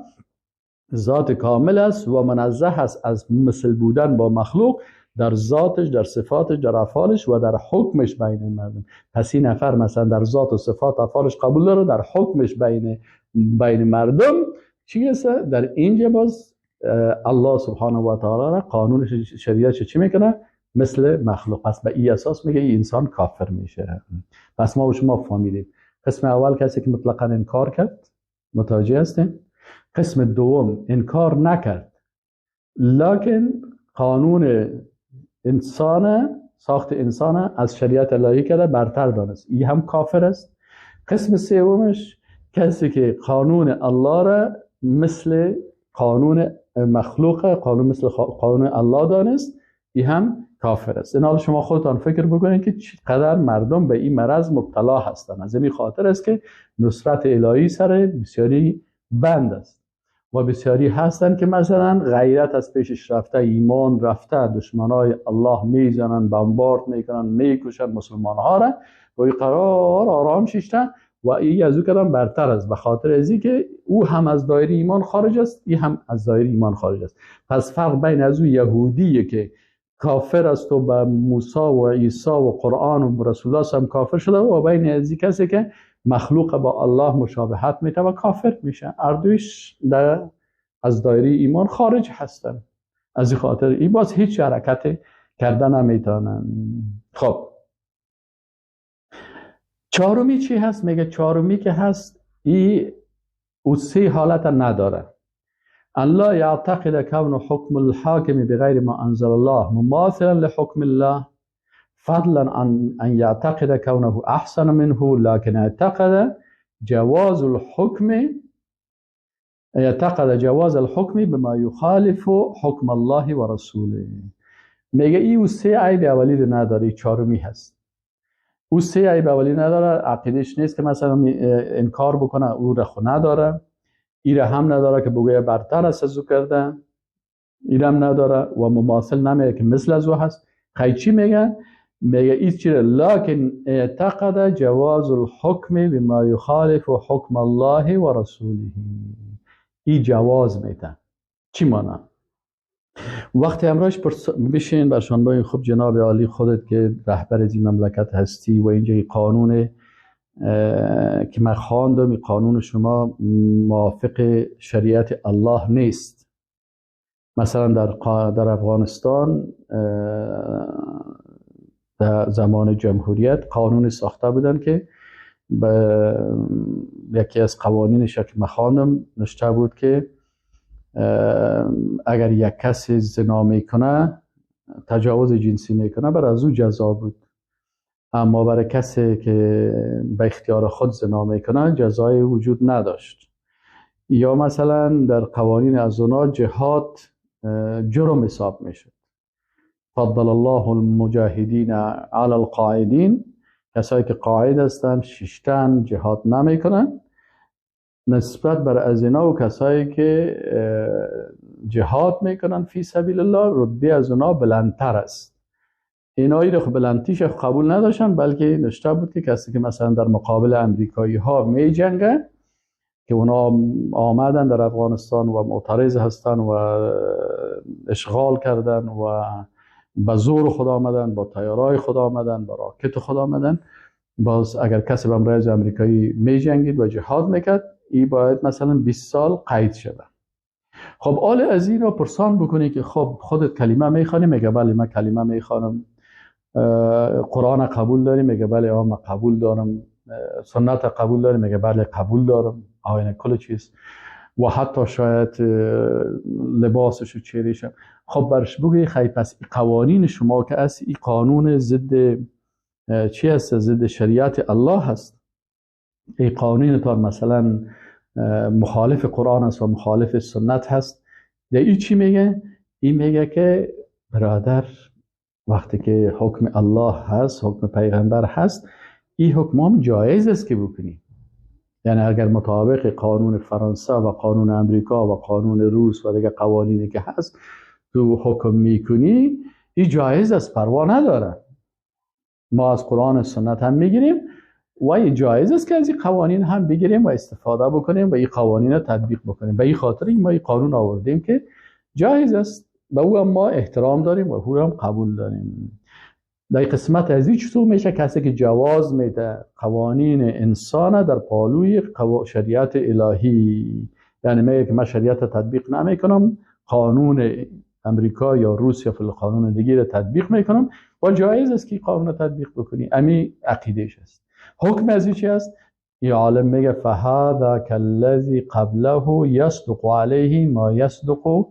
ذات کامل است و منزه است از مثل بودن با مخلوق در ذاتش، در صفاتش، در افعالش و در حکمش بین مردم. پس این نفر مثلا در ذات و صفات افعالش قبول داره، در حکمش بین مردم چی است؟ در اینجا باز الله سبحانه و تعالی را قانون شریعت چی میکنه؟ مثل مخلوق. پس به این اساس میگه این انسان کافر میشه. پس ما و شما فهمیدیم قسم اول کسی که مطلقا انکار کرد، متوجه هستیم. قسم دوم انکار نکرد لکن قانون انسان، ساخت انسان از شریعت الهی کرده برتر دانست، این هم کافر است. قسم سومش کسی که قانون الله را مثل قانون مخلوق، قانون مثل قانون الله دانست، این هم کافر است. این حال شما خودتان فکر بکنید که چقدر مردم به این مرض مبتلا هستند. از این خاطر است که نصرت الهی سر بسیاری بند است و بسیاری هستند که مثلا غیرت از پیشش رفته، ایمان رفته، دشمنای الله میزنن، بمبارد میکنن، میکشن مسلمان ها را و این قرار آرام شیشته و این از او کردن برتر است، به خاطر از که او هم از دایره ایمان خارج است، این هم از دایره ایمان خارج است. پس فرق بین از او یهودیه که کافر است و به موسی و عیسی و قرآن و رسول الله هم کافر شده و بین از کسی که مخلوق با الله مشابهت میته و کافر میشه، اردویش در از دایره ایمان خارج هستن. از این خاطر این باز هیچ حرکت کردن نمیتونن. خب چهارمی چی هست؟ میگه چهارمی که هست ای او سه حالت نداره. ان لا يعتقد كون حكم الحاكم بغير ما انزل الله مماثلا لحكم الله فضلا عن ان يعتقد كونه احسن منه، لكن اعتقد جواز الحكم، اعتقد جواز الحكم بما يخالف حكم الله ورسوله. میگه ای او سه عیب اولی رو نداره، چهارمی هست. او سه عیب اولی نداره، عقیدش نیست که مثلا انکار بکنه، او را خو نداره، ایره هم نداره که بگویه برتر است از او کرده، ایره هم نداره و مماثل نمیگه که مثل از او هست. خیلی چی میگه؟ میگه این چیه؟ لکن اعتقد جواز الحکم بما یخالف حکم الله و رسوله. این جواز میده. چی مانا؟ وقتی امراش بشین برشان باین خب جناب عالی خودت که رهبر از این مملکت هستی و اینجا قانون که من خواندم، این قانون شما موافق شریعت الله نیست. مثلا در افغانستان در زمان جمهوریت قانون ساخته بودن که به یکی از قوانینش که من خواندم نوشته بود که اگر یک کسی زنا میکنه، تجاوز جنسی میکنه، بر از او جزا بود، اما برای کسی که به اختیار خود زنا میکنه جزای وجود نداشت. یا مثلا در قوانین از اونا جهاد جرم حساب میشد. فضل الله المجاهدین علی القاعدین، کسایی که قاعد هستن، شیشتن، جهاد نمیکنن، نسبت بر از اینا و کسایی که جهاد میکنن فی سبیل الله رتبه از اونا بلندتر است. اینایی رو خب بلندتیش قبول نداشتن، بلکه نشته بود که کسی که مثلا در مقابل امریکایی ها می جنگه که اونا آمدن در افغانستان و معترض هستن و اشغال کردن و به زور خود آمدن، با تیارای خود آمدن، با راکت خود آمدن، باز اگر کسی به امرایز امریکایی می جنگید و جهاد میکرد، ای باید مثلا 20 سال قید شده. خب آل از این رو پرسان بکنی که خب خودت کلمه میخوانی؟ میگه بله من کلمه میخوانم. قرآن قبول داری؟ میگه بله من قبول دارم. سنت قبول داری؟ میگه بله قبول دارم. آینه کل چیز و حتی شاید لباسش و چهرهش. خب برش بگوی خیلی پس قوانین شما که از این قانون ضد چی هست؟ ضد شریعت الله هست. این قانون تا مثلا مخالف قرآن است و مخالف سنت هست. در این چی میگه؟ این میگه که برادر وقتی که حکم الله هست، حکم پیغمبر هست، این حکم هم جایز است که بکنی. یعنی اگر مطابق قانون فرانسه و قانون امریکا و قانون روس و دیگه قوانینی که هست تو حکم میکنی، این جایز است، پروا نداره. ما از قرآن و سنت هم میگیریم و این جایز است که از این قوانین هم بگیریم و استفاده بکنیم و این قوانین رو تطبیق بکنیم. به این خاطر ما این قانون آوردیم که جایز است، به او هم ما احترام داریم و او هم قبول داریم. در قسمت از این چطور میشه کسی که جواز میده قوانین انسان در پالوی شریعت الهی، یعنی میگه که من شریعت تطبیق نمیکنم، قانون امریکا یا روس یا فل قانون دیگه رو تطبیق میکنم و جایز است که قانون رو تطبیق بکنی. امی عقیدهش است. حکم از این چی است؟ این عالم میگه فهذا کالذی قبله یصدق علیه ما یصدق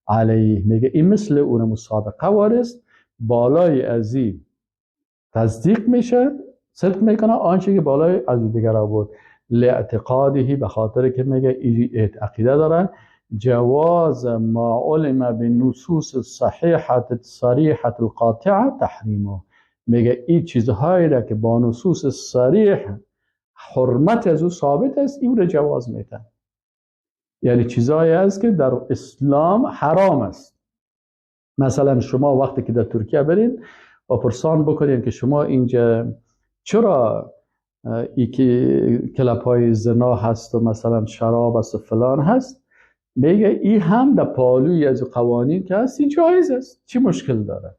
علیه. میگه این مثل اون مسابقه وارست، بالای از این تصدیق میشه، صدق میکنه آنچه که بالای از دیگر بود، لاعتقاده، به خاطر که میگه این عقیده داره جواز ما علم بالنصوص الصحیحه الصریحه القاطعه تحریمه. میگه این چیزهایی را که با نصوص صریح حرمت از او ثابت است، این را جواز میده. یعنی چیزهایی است که در اسلام حرام است. مثلا شما وقتی که در ترکیه برین و پرسان بکنین که شما اینجا چرا ای که کلپ های زنا هست و مثلا شراب است و فلان هست، میگه ای هم در پالوی از قوانین که هست این جایز است، چی مشکل داره؟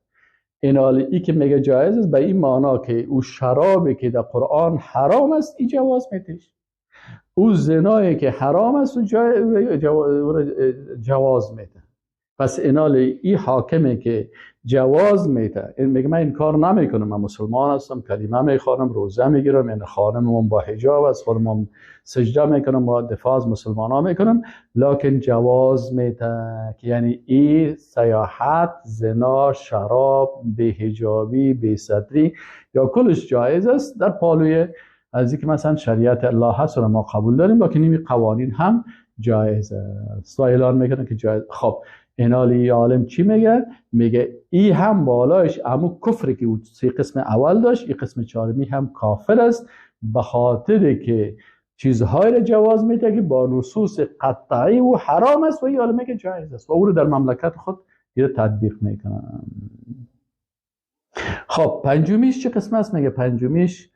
این حالی ای که میگه جایز است به این معنا که او شرابی که در قرآن حرام است ای جواز میدهش، او زنایی که حرام است او جواز میده. پس اینال ای حاکمه که جواز میده، این میگه من این کار نمیکنم، من مسلمان هستم، کلمه میخوانم، روزه میگیرم، یعنی خانمم با حجاب است، خودم سجده میکنم، با دفاع از مسلمان ها میکنم، لکن جواز میده که یعنی ای سیاحت، زنا، شراب، بی‌حجابی، بی‌ستری یا کلش جایز است در پالوی از اینکه مثلا شریعت الله هست و ما قبول داریم، لکن این قوانین هم جایز است و اعلان میکنن که جایز. خب اینالی عالم چی میگه؟ میگه ای هم بالایش امو کفری که سه قسم اول داشت، ای قسم چهارمی هم کافر است، به خاطر که چیزهای را جواز میده که با نصوص قطعی و حرام است و ای عالم میگه جایز است و او رو در مملکت خود یه تطبیق میکنن. خب پنجمیش چه قسم است؟ میگه پنجمیش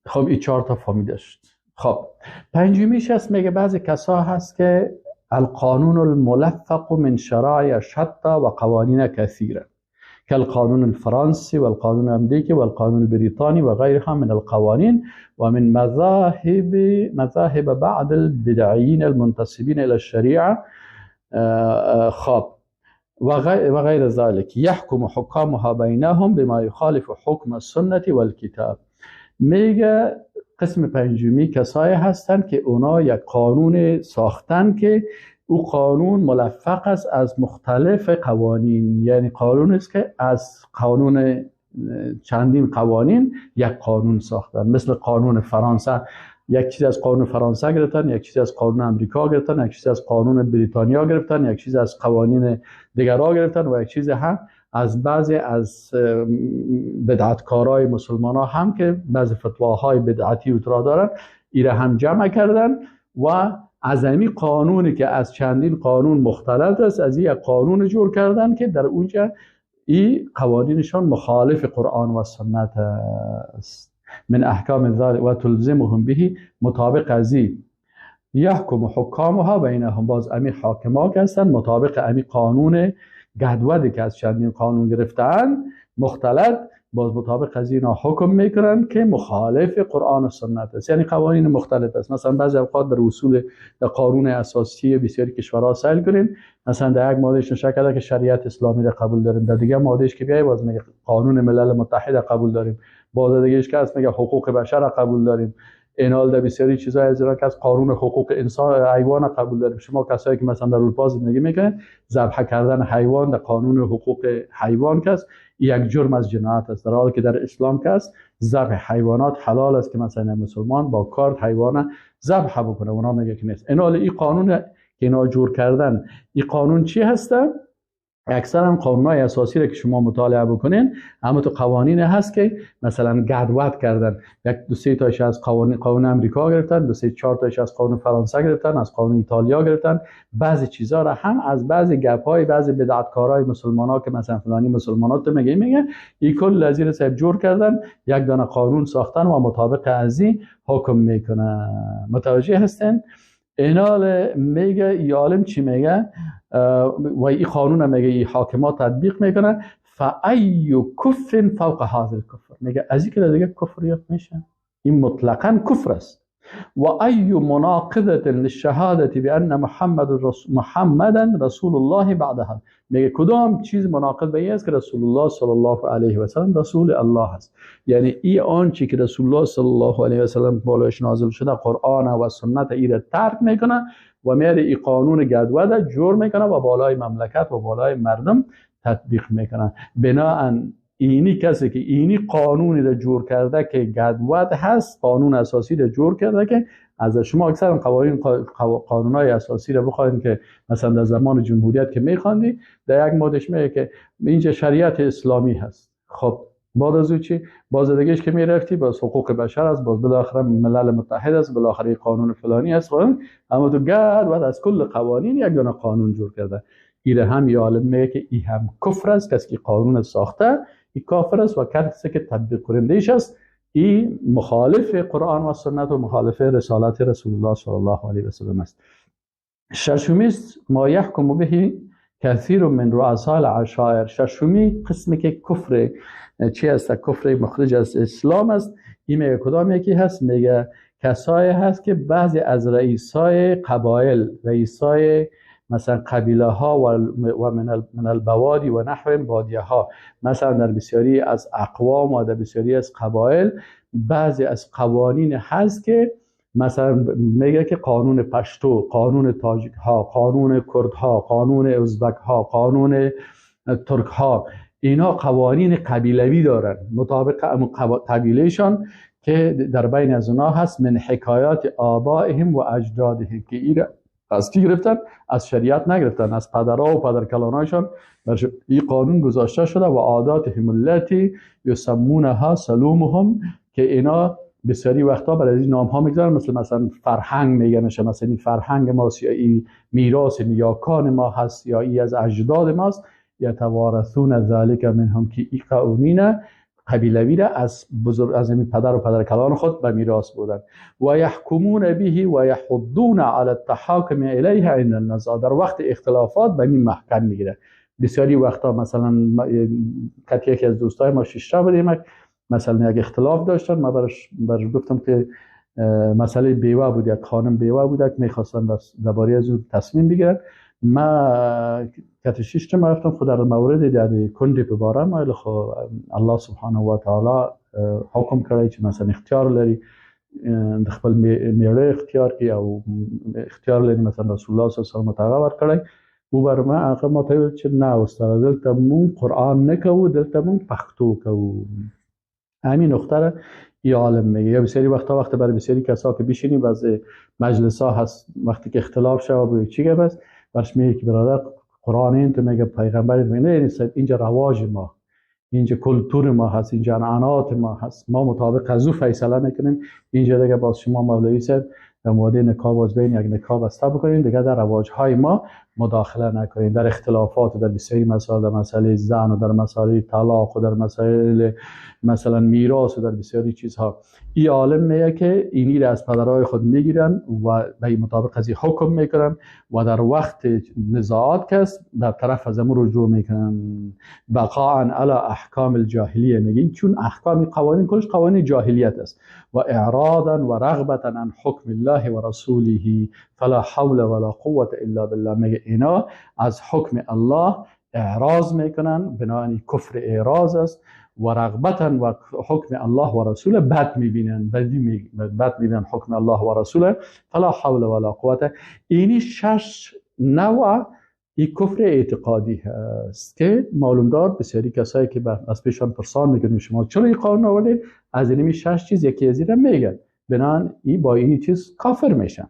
خب این 4 تا فامی داشت. خب پنجمیش هست، میگه بعضی کسا هست که القانون الملفق من شرایع شتى وقوانين كثيرة كالقانون الفرنسي والقانون الأمريكي والقانون البريطاني وغيرها من القوانين ومن مذاهب بعض البدعيين المنتسبين إلى الشريعة خاب وغير ذلك يحكم حكامها بينهم بما يخالف حكم السنة والكتاب. میگه قسم پنجمی کسایی هستند که اونا یک قانون ساختن که او قانون ملفق است از مختلف قوانین، یعنی قانون است که از قانون چندین قوانین یک قانون ساختن. مثل قانون فرانسه، یک چیز از قانون فرانسه گرفتن، یک چیز از قانون امریکا گرفتن، یک چیز از قانون بریتانیا گرفتن، یک چیز از قوانین دیگرها گرفتن و یک چیز هم از بعضی از بدعتکارای مسلمان ها هم که بعضی فتواهای بدعتی اوترا دارن ایره هم جمع کردن و از همین قانونی که از چندین قانون مختلف است از یک قانون جور کردن که در اونجا این قوانینشان مخالف قرآن و سنت است. من احکام ذلك و تلزمهم به، مطابق از این یحکم حکامها بینهم، باز امی حاکما که هستن مطابق امی قانون گدودی که از چندین قانون گرفتن مختلط، باز مطابق از اینا حکم میکنن که مخالف قرآن و سنت است، یعنی قوانین مختلف است. مثلا بعضی اوقات در اصول در قانون اساسی بسیاری کشورها سیل کنین، مثلا در یک مادهش نوشته کرده که شریعت اسلامی را قبول داریم، در دیگه مادهش که بیای باز میگه قانون ملل متحد قبول داریم، باز دیگهش که هست میگه حقوق بشر را قبول داریم. اینال در بسیاری چیزای از اینا که از قانون حقوق انسان حیوان قبول داریم. شما کسایی که مثلا در اروپا زندگی میکنن، ذبح کردن حیوان در قانون حقوق حیوان کس یک جرم از جنایت است، در حالی که در اسلام کس ذبح حیوانات حلال است که مثلا مسلمان با کارد حیوان ذبح بکنه، اونا میگه که نیست. اینال این قانون که اینا جور کردن، این قانون چی هسته؟ اکثرا قانون‌های اساسی را که شما مطالعه بکنین اما تو قوانین هست که مثلا گدود کردن، یک دو سه تاش از قانون امریکا گرفتن، دو سه چهار تاش از قانون فرانسه گرفتن، از قانون ایتالیا گرفتن، بعضی چیزا را هم از بعضی گپ‌های بعضی بدعتکارای مسلمانا که مثلا فلانی مسلمانات تو میگه این کل از این صاحب جور کردن، یک دانه قانون ساختن و مطابق از این حکم میکنن. متوجه هستن؟ اینال میگه یالم چی میگه و این قانون میگه این حاکمات تطبیق میکنه. فای کفر فوق هذا الكفر، میگه از این که دیگه کفر یافت میشه، این مطلقا کفر است. و ای مناقضه للشهاده بان محمدا رسول الله بعدها، میگه کدام چیز مناقض به این است که رسول الله صلی الله علیه و سلم رسول الله است. یعنی ای آنچه که رسول الله صلی الله علیه و سلم بالایش نازل شده قرآن و سنت ای را ترک میکنه و میره ای قانون گدوده جور میکنه و بالای مملکت و بالای مردم تطبیق میکنه. بناهن اینی کسی که اینی قانونی را جور کرده که گدود هست، قانون اساسی را جور کرده که از شما اکثر قوانین قانونای اساسی را بخواید که مثلا در زمان جمهوریت که میخواندی در یک مادش میگه که اینجا شریعت اسلامی هست. خب بعد از او چی؟ باز دیگهش که میرفتی باز حقوق بشر است، باز بالاخره ملل متحد است، بالاخره قانون فلانی است. اما تو گدود از کل قوانین یک دونه قانون جور کرده. ایره هم یالم میگه که ای هم کفر است، کسی که قانون ساخته ای کافر است و کسی که تطبیق کنندهش است ای مخالف قرآن و سنت و مخالف رسالت رسول الله صلی الله علیه و سلم است. ششمی ما یحکم به کثیر من رؤساء العشایر. ششمی قسمی که کفر چی است؟ کفر مخرج از اسلام است. این میگه کدام یکی هست؟ میگه کسایی هست که بعضی از رئیسای قبایل، رئیسای مثلا قبیله ها و من البوادی و نحو بادیه ها، مثلا در بسیاری از اقوام و در بسیاری از قبایل بعضی از قوانین هست که مثلا میگه که قانون پشتو، قانون تاجیک ها، قانون کرد ها، قانون ازبک ها، قانون ترک ها، اینا قوانین قبیلوی دارن مطابق قبیلهشان که در بین از اونا هست من حکایات آبائهم و اجدادهم، که اینا از کی گرفتن؟ از شریعت نگرفتن، از پدرها و پدرکلانایشان این قانون گذاشته شده. و عاداتهم التي یسمونها سلومهم، که اینا بسیاری وقتا برای این نام ها میگذارن، مثلا فرهنگ میگنش، مثلا این فرهنگ ماست یا این میراث نیاکان ما هست یا این از اجداد ماست. یتوارثون ذلک منهم، که این قوانین قبیلوی را از بزرگ از این پدر و پدرکلان خود به میراث بودن. و یحکمون به و یحضون علی التحاکم الیه عند النزاع، در وقت اختلافات به این محکم میگیره. بسیاری وقتا مثلا کتی یکی از دوستای ما شیشته بودیم، مثلا یک اختلاف داشتن، ما براش گفتم که مسئله بیوه بود، یک خانم بیوه بود که میخواستن درباره از او تصمیم بگیرن. ما کتی شیشته ما گفتم خود در مورد در کندی ببارم، ولی خب الله سبحانه و تعالی حکم کرده چې مثلا اختیار لري، د خپل میړه اختیار کې او اختیار لري، مثلا رسول الله صلی الله علیه وسلم ته هغه ورکړی و، بر ما هغه ماته ویل چې نه استاد دلته مونږ قرآن نه کوو، دلته مونږ پښتو کوو. همین نقطه را ای عالم میگه. یا بسیاری وقتا وقت برای بسیاری کسا که بشینی بعضی مجلس ها هست وقتی که اختلاف شوه بگه چی گپ است، برش میگه که برادر قرآن این تو میگه پیغمبر میگه نه، اینجا رواج ما، اینجا کلتور ما هست، اینجا عنعنات ما هست، ما مطابق از او فیصله میکنیم. اینجا دیگه باز شما مولوی صاحب در مورد نکاح باز بین یک نکاح بسته بکنیم، دیگه در رواج های ما مداخله نکنیم، در اختلافات و در بسیاری مسائل، در مسئله زن و در مسئله طلاق و در مسائل مثلا میراث و در بسیاری چیزها. این عالم میگه که اینی را از پدرای خود میگیرن و به مطابق از حکم میکنن و در وقت نزاعات کس در طرف از امور رجوع میکنن، بقاء علی احکام الجاهلیه. میگین چون احکام قوانین کلش قوانین جاهلیت است، و اعراضا و رغبتا عن حکم الله و رسوله فلا حول ولا قوة الا بالله. میگه اینا از حکم الله اعراض میکنن، بنابراین کفر اعراض است، و رغبتا و حکم الله و رسوله بد میبینن، بد میبینن حکم الله و رسوله، فلا حول ولا قوة. اینی شش نوع این کفر اعتقادی هست که معلوم دار بسیاری کسایی که از پیشان پرسان میکنیم شما چرا این قانون آوردید، از اینمی شش چیز یکی از این میگن، بنابراین این با این چیز کافر میشن.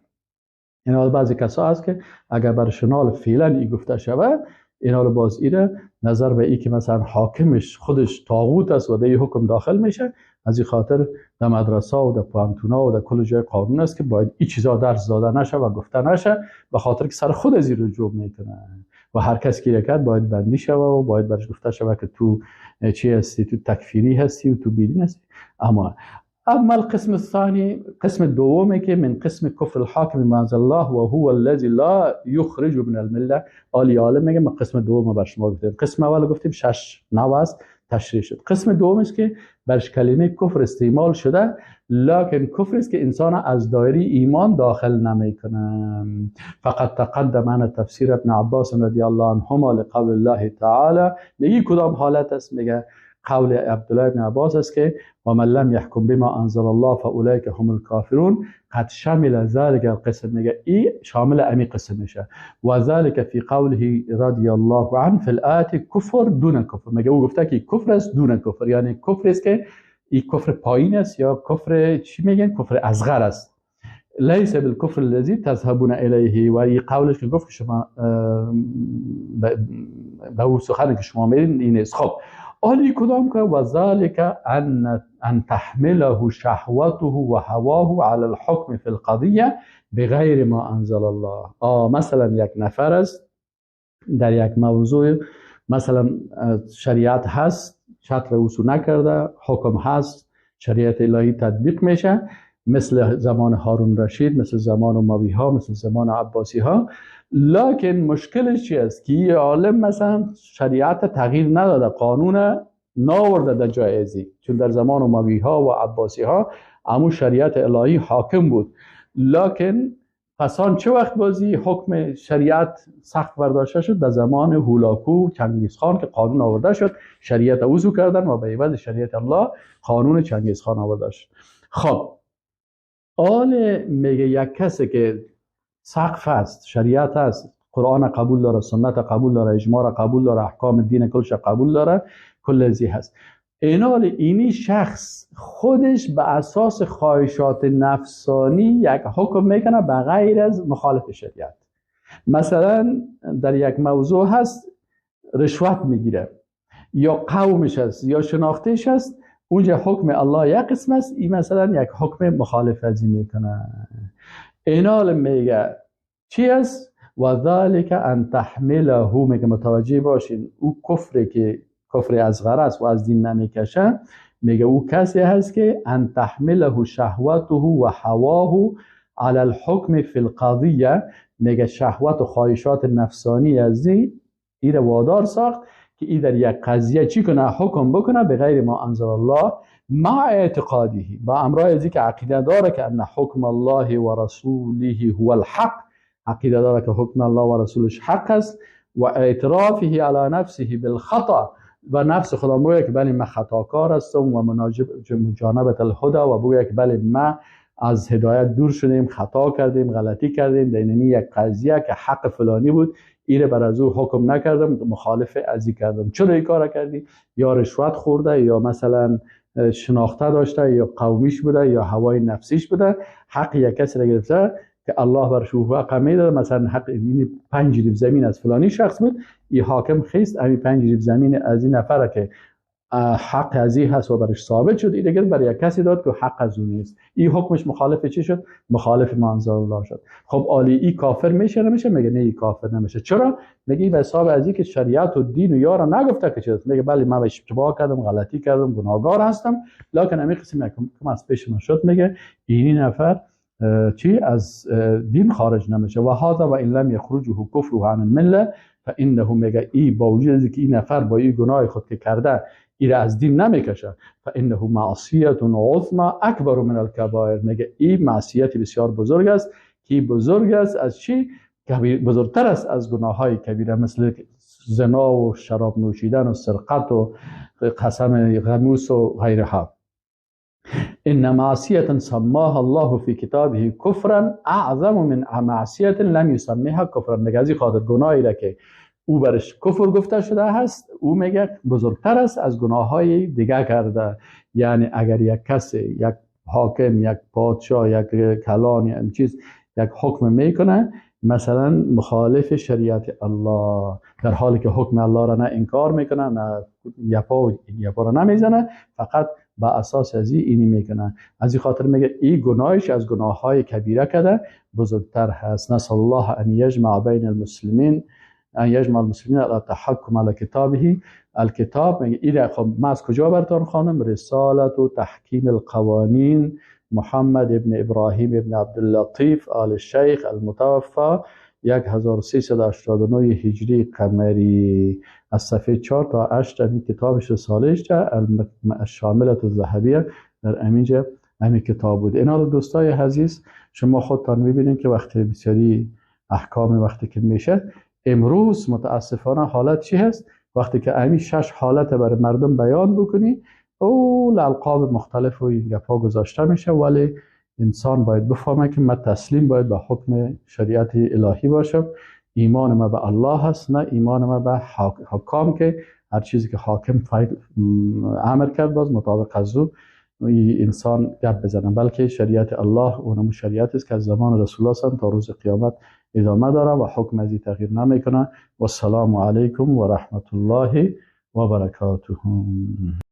اینا بعضی کسا هست که اگر بر شنال فعلا ای گفته شود، اینا رو باز ایره نظر به ای که مثلا حاکمش خودش طاغوت است و در حکم داخل میشه، از این خاطر در مدرسه و در پوهنتونا و در کل جای قانون است که باید این چیزا درس داده نشه و گفته نشه، به خاطر که سر خود از این رجوع میکنه و هر کس که کرد باید بندی شوه و باید برش گفته شوه که تو چی هستی، تو تکفیری هستی و تو بیدین هستی. اما القسم الثاني، قسم الدومي که من قسم كفر الحاكم بما انزل الله و هو الذي لا يخرج من المله. آلی عالم میگه من قسم دوم بر شما گفتیم، قسم اول گفتیم شش نوع است تشریح شد. قسم دوم است که برش کلمه کفر استعمال شده، لکن کفر است که انسان از دایره ایمان داخل نمیکنه. فقط تقدم عن تفسیر ابن عباس رضی الله عنهما لقول الله تعالی. میگه کدام حالت است؟ میگه قول عبدالله ابن عباس است که و من لم يحكم بما انزل الله فاولئک هم الكافرون قد شمل ذلك القسم. میگه ای شامل امی قسم میشه. و ذلك فی قوله رضی الله عنه فی الآیه کفر دون کفر. میگه او گفته که کفر است دون کفر، یعنی کفر است که ای کفر پایین است یا کفر چی میگن، کفر اصغر است. لیس بالکفر الذی تذهبون الیه. و ای قولش که گفت که شما به او سخن که شما میرین این است. خب آلی کدام که و ذلك ان تحمله شهوته و هواه على الحكم في القضیه بغیر ما انزل الله. مثلا یک نفر است در یک موضوع، مثلا شریعت هست، چتر وصول نکرده، حکم هست، شریعت الهی تطبیق میشه، مثل زمان هارون رشید، مثل زمان اموی ها، مثل زمان عباسی ها. لکن مشکلش چی است؟ که یه عالم مثلا شریعت تغییر نداده، قانون ناورده در جای ازی، چون در زمان اموی ها و عباسی ها امو شریعت الهی حاکم بود. لکن پسان چه وقت بازی حکم شریعت سخت برداشته شد؟ در زمان هولاکو چنگیز خان که قانون آورده شد، شریعت وضو کردن و به عوض شریعت الله قانون چنگیز خان آورده شد. خب آل میگه یک کسی که سقف است، شریعت است، قرآن قبول داره، سنت قبول داره، اجماع قبول داره، احکام دین کلش قبول داره، کل ازی هست. اینال اینی شخص خودش به اساس خواهشات نفسانی یک حکم میکنه به غیر از مخالف شریعت. مثلا در یک موضوع هست رشوت میگیره، یا قومش هست یا شناختهش هست، اونجا حکم الله یک قسم است، این مثلا یک حکم مخالف از این میکنه. اینال میگه چی است؟ و ذلك ان تحمله. میگه متوجه باشین او کفری که کفر اصغر است و از دین نمیکشه، میگه او کسی هست که ان تحمله شهوته و هواه علی الحکم فی القضیه. میگه شهوت و خواهشات نفسانی از این را وادار ساخت که ای در یک قضیه چی کنه؟ حکم بکنه به غیر ما انزل الله مع اعتقاده، با امرای از که عقیده داره که ان حکم الله و رسوله هو الحق، عقیده داره که حکم الله و رسولش حق است، و اعترافه علی نفسه بالخطا، و نفس خدا بگه که بله من خطاکار هستم و مجانبت الهدی، و بگه که بله من از هدایت دور شدیم، خطا کردیم، غلطی کردیم، در اینمی یک قضیه که حق فلانی بود ایره بر از او حکم نکردم، مخالف ازی کردم. چرا این کار کردی؟ یا رشوت خورده، یا مثلا شناخته داشته، یا قومیش بوده، یا هوای نفسیش بوده، حق یک کسی را گرفته که الله برش حق میداد. مثلا حق این 5 ریب زمین از فلانی شخص بود، این حاکم خیست همین 5 ریب زمین از این نفره که حق از این هست و برش ثابت شد، این دیگه برای یک کسی داد که حق از اون نیست. این حکمش مخالف چی شد؟ مخالف ما انزل الله شد. خب آلی ای کافر میشه نمیشه؟ میگه نه، ای کافر نمیشه. چرا؟ میگه به حساب از این که شریعت و دین و یارا نگفته که چیز. میگه بله من اشتباه کردم، غلطی کردم، گناهگار هستم، لکن همین قسم که از پیش من شد، میگه این نفر چی از دین خارج نمیشه. و هذا و ان لم یخرجه کفره عن المله فانه، میگه ای با وجود اینکه این نفر با این گناه خود که کرده ایره از دین نمیکشه، فانه معصیت عظما اکبر من الکبائر. میگه این معصیت بسیار بزرگ است که بزرگ است از چی؟ بزرگتر است از گناه های کبیره، مثل زنا و شراب نوشیدن و سرقت و قسم غموس و غیرها. ان معصیه سماها الله فی کتابه کفرا اعظم من معصیه لم یسميها کفرا. میگه از این خاطر گناهی را که او برش کفر گفته شده هست، او میگه بزرگتر است از گناه های دیگه کرده. یعنی اگر یک کسی، یک حاکم، یک پادشاه، یک کلان، یک چیز، یک حکم میکنه مثلا مخالف شریعت الله، در حالی که حکم الله را نه انکار میکنه، نه یپا را نمیزنه، فقط با اساس از اینی میکنه، از این خاطر میگه این گناهش از گناه های کبیره کده بزرگتر هست. نسأل الله ان یجمع بین المسلمین، ان یجمع المسلمین على تحکم على کتابه. الکتاب میگه این خب من از کجا براتون خواندم؟ رسالت و تحکیم القوانین، محمد ابن ابراهیم ابن عبداللطیف آل الشیخ المتوفى 1389 هجری قمری، از صفحه 4 تا 8 این کتابش رسالهش الشاملة الذهبیه در امینجا همین کتاب بود. اینا رو دوستای عزیز شما خودتان میبینین که وقتی بسیاری احکام وقتی که میشه امروز متاسفانه حالت چی هست؟ وقتی که همین 6 حالت برای مردم بیان بکنی، او القاب مختلف و این گپا گذاشته میشه، ولی انسان باید بفهمه که من تسلیم باید به حکم شریعت الهی باشم. ایمان ما به الله هست، نه ایمان ما به حکام که هر چیزی که حاکم امر کرد باز مطابق از او انسان گپ بزنه، بلکه شریعت الله اونم شریعت است که از زمان رسول الله تا روز قیامت ادامه داره و حکم از این تغییر نمیکنه. و السلام علیکم و رحمت الله و برکاته.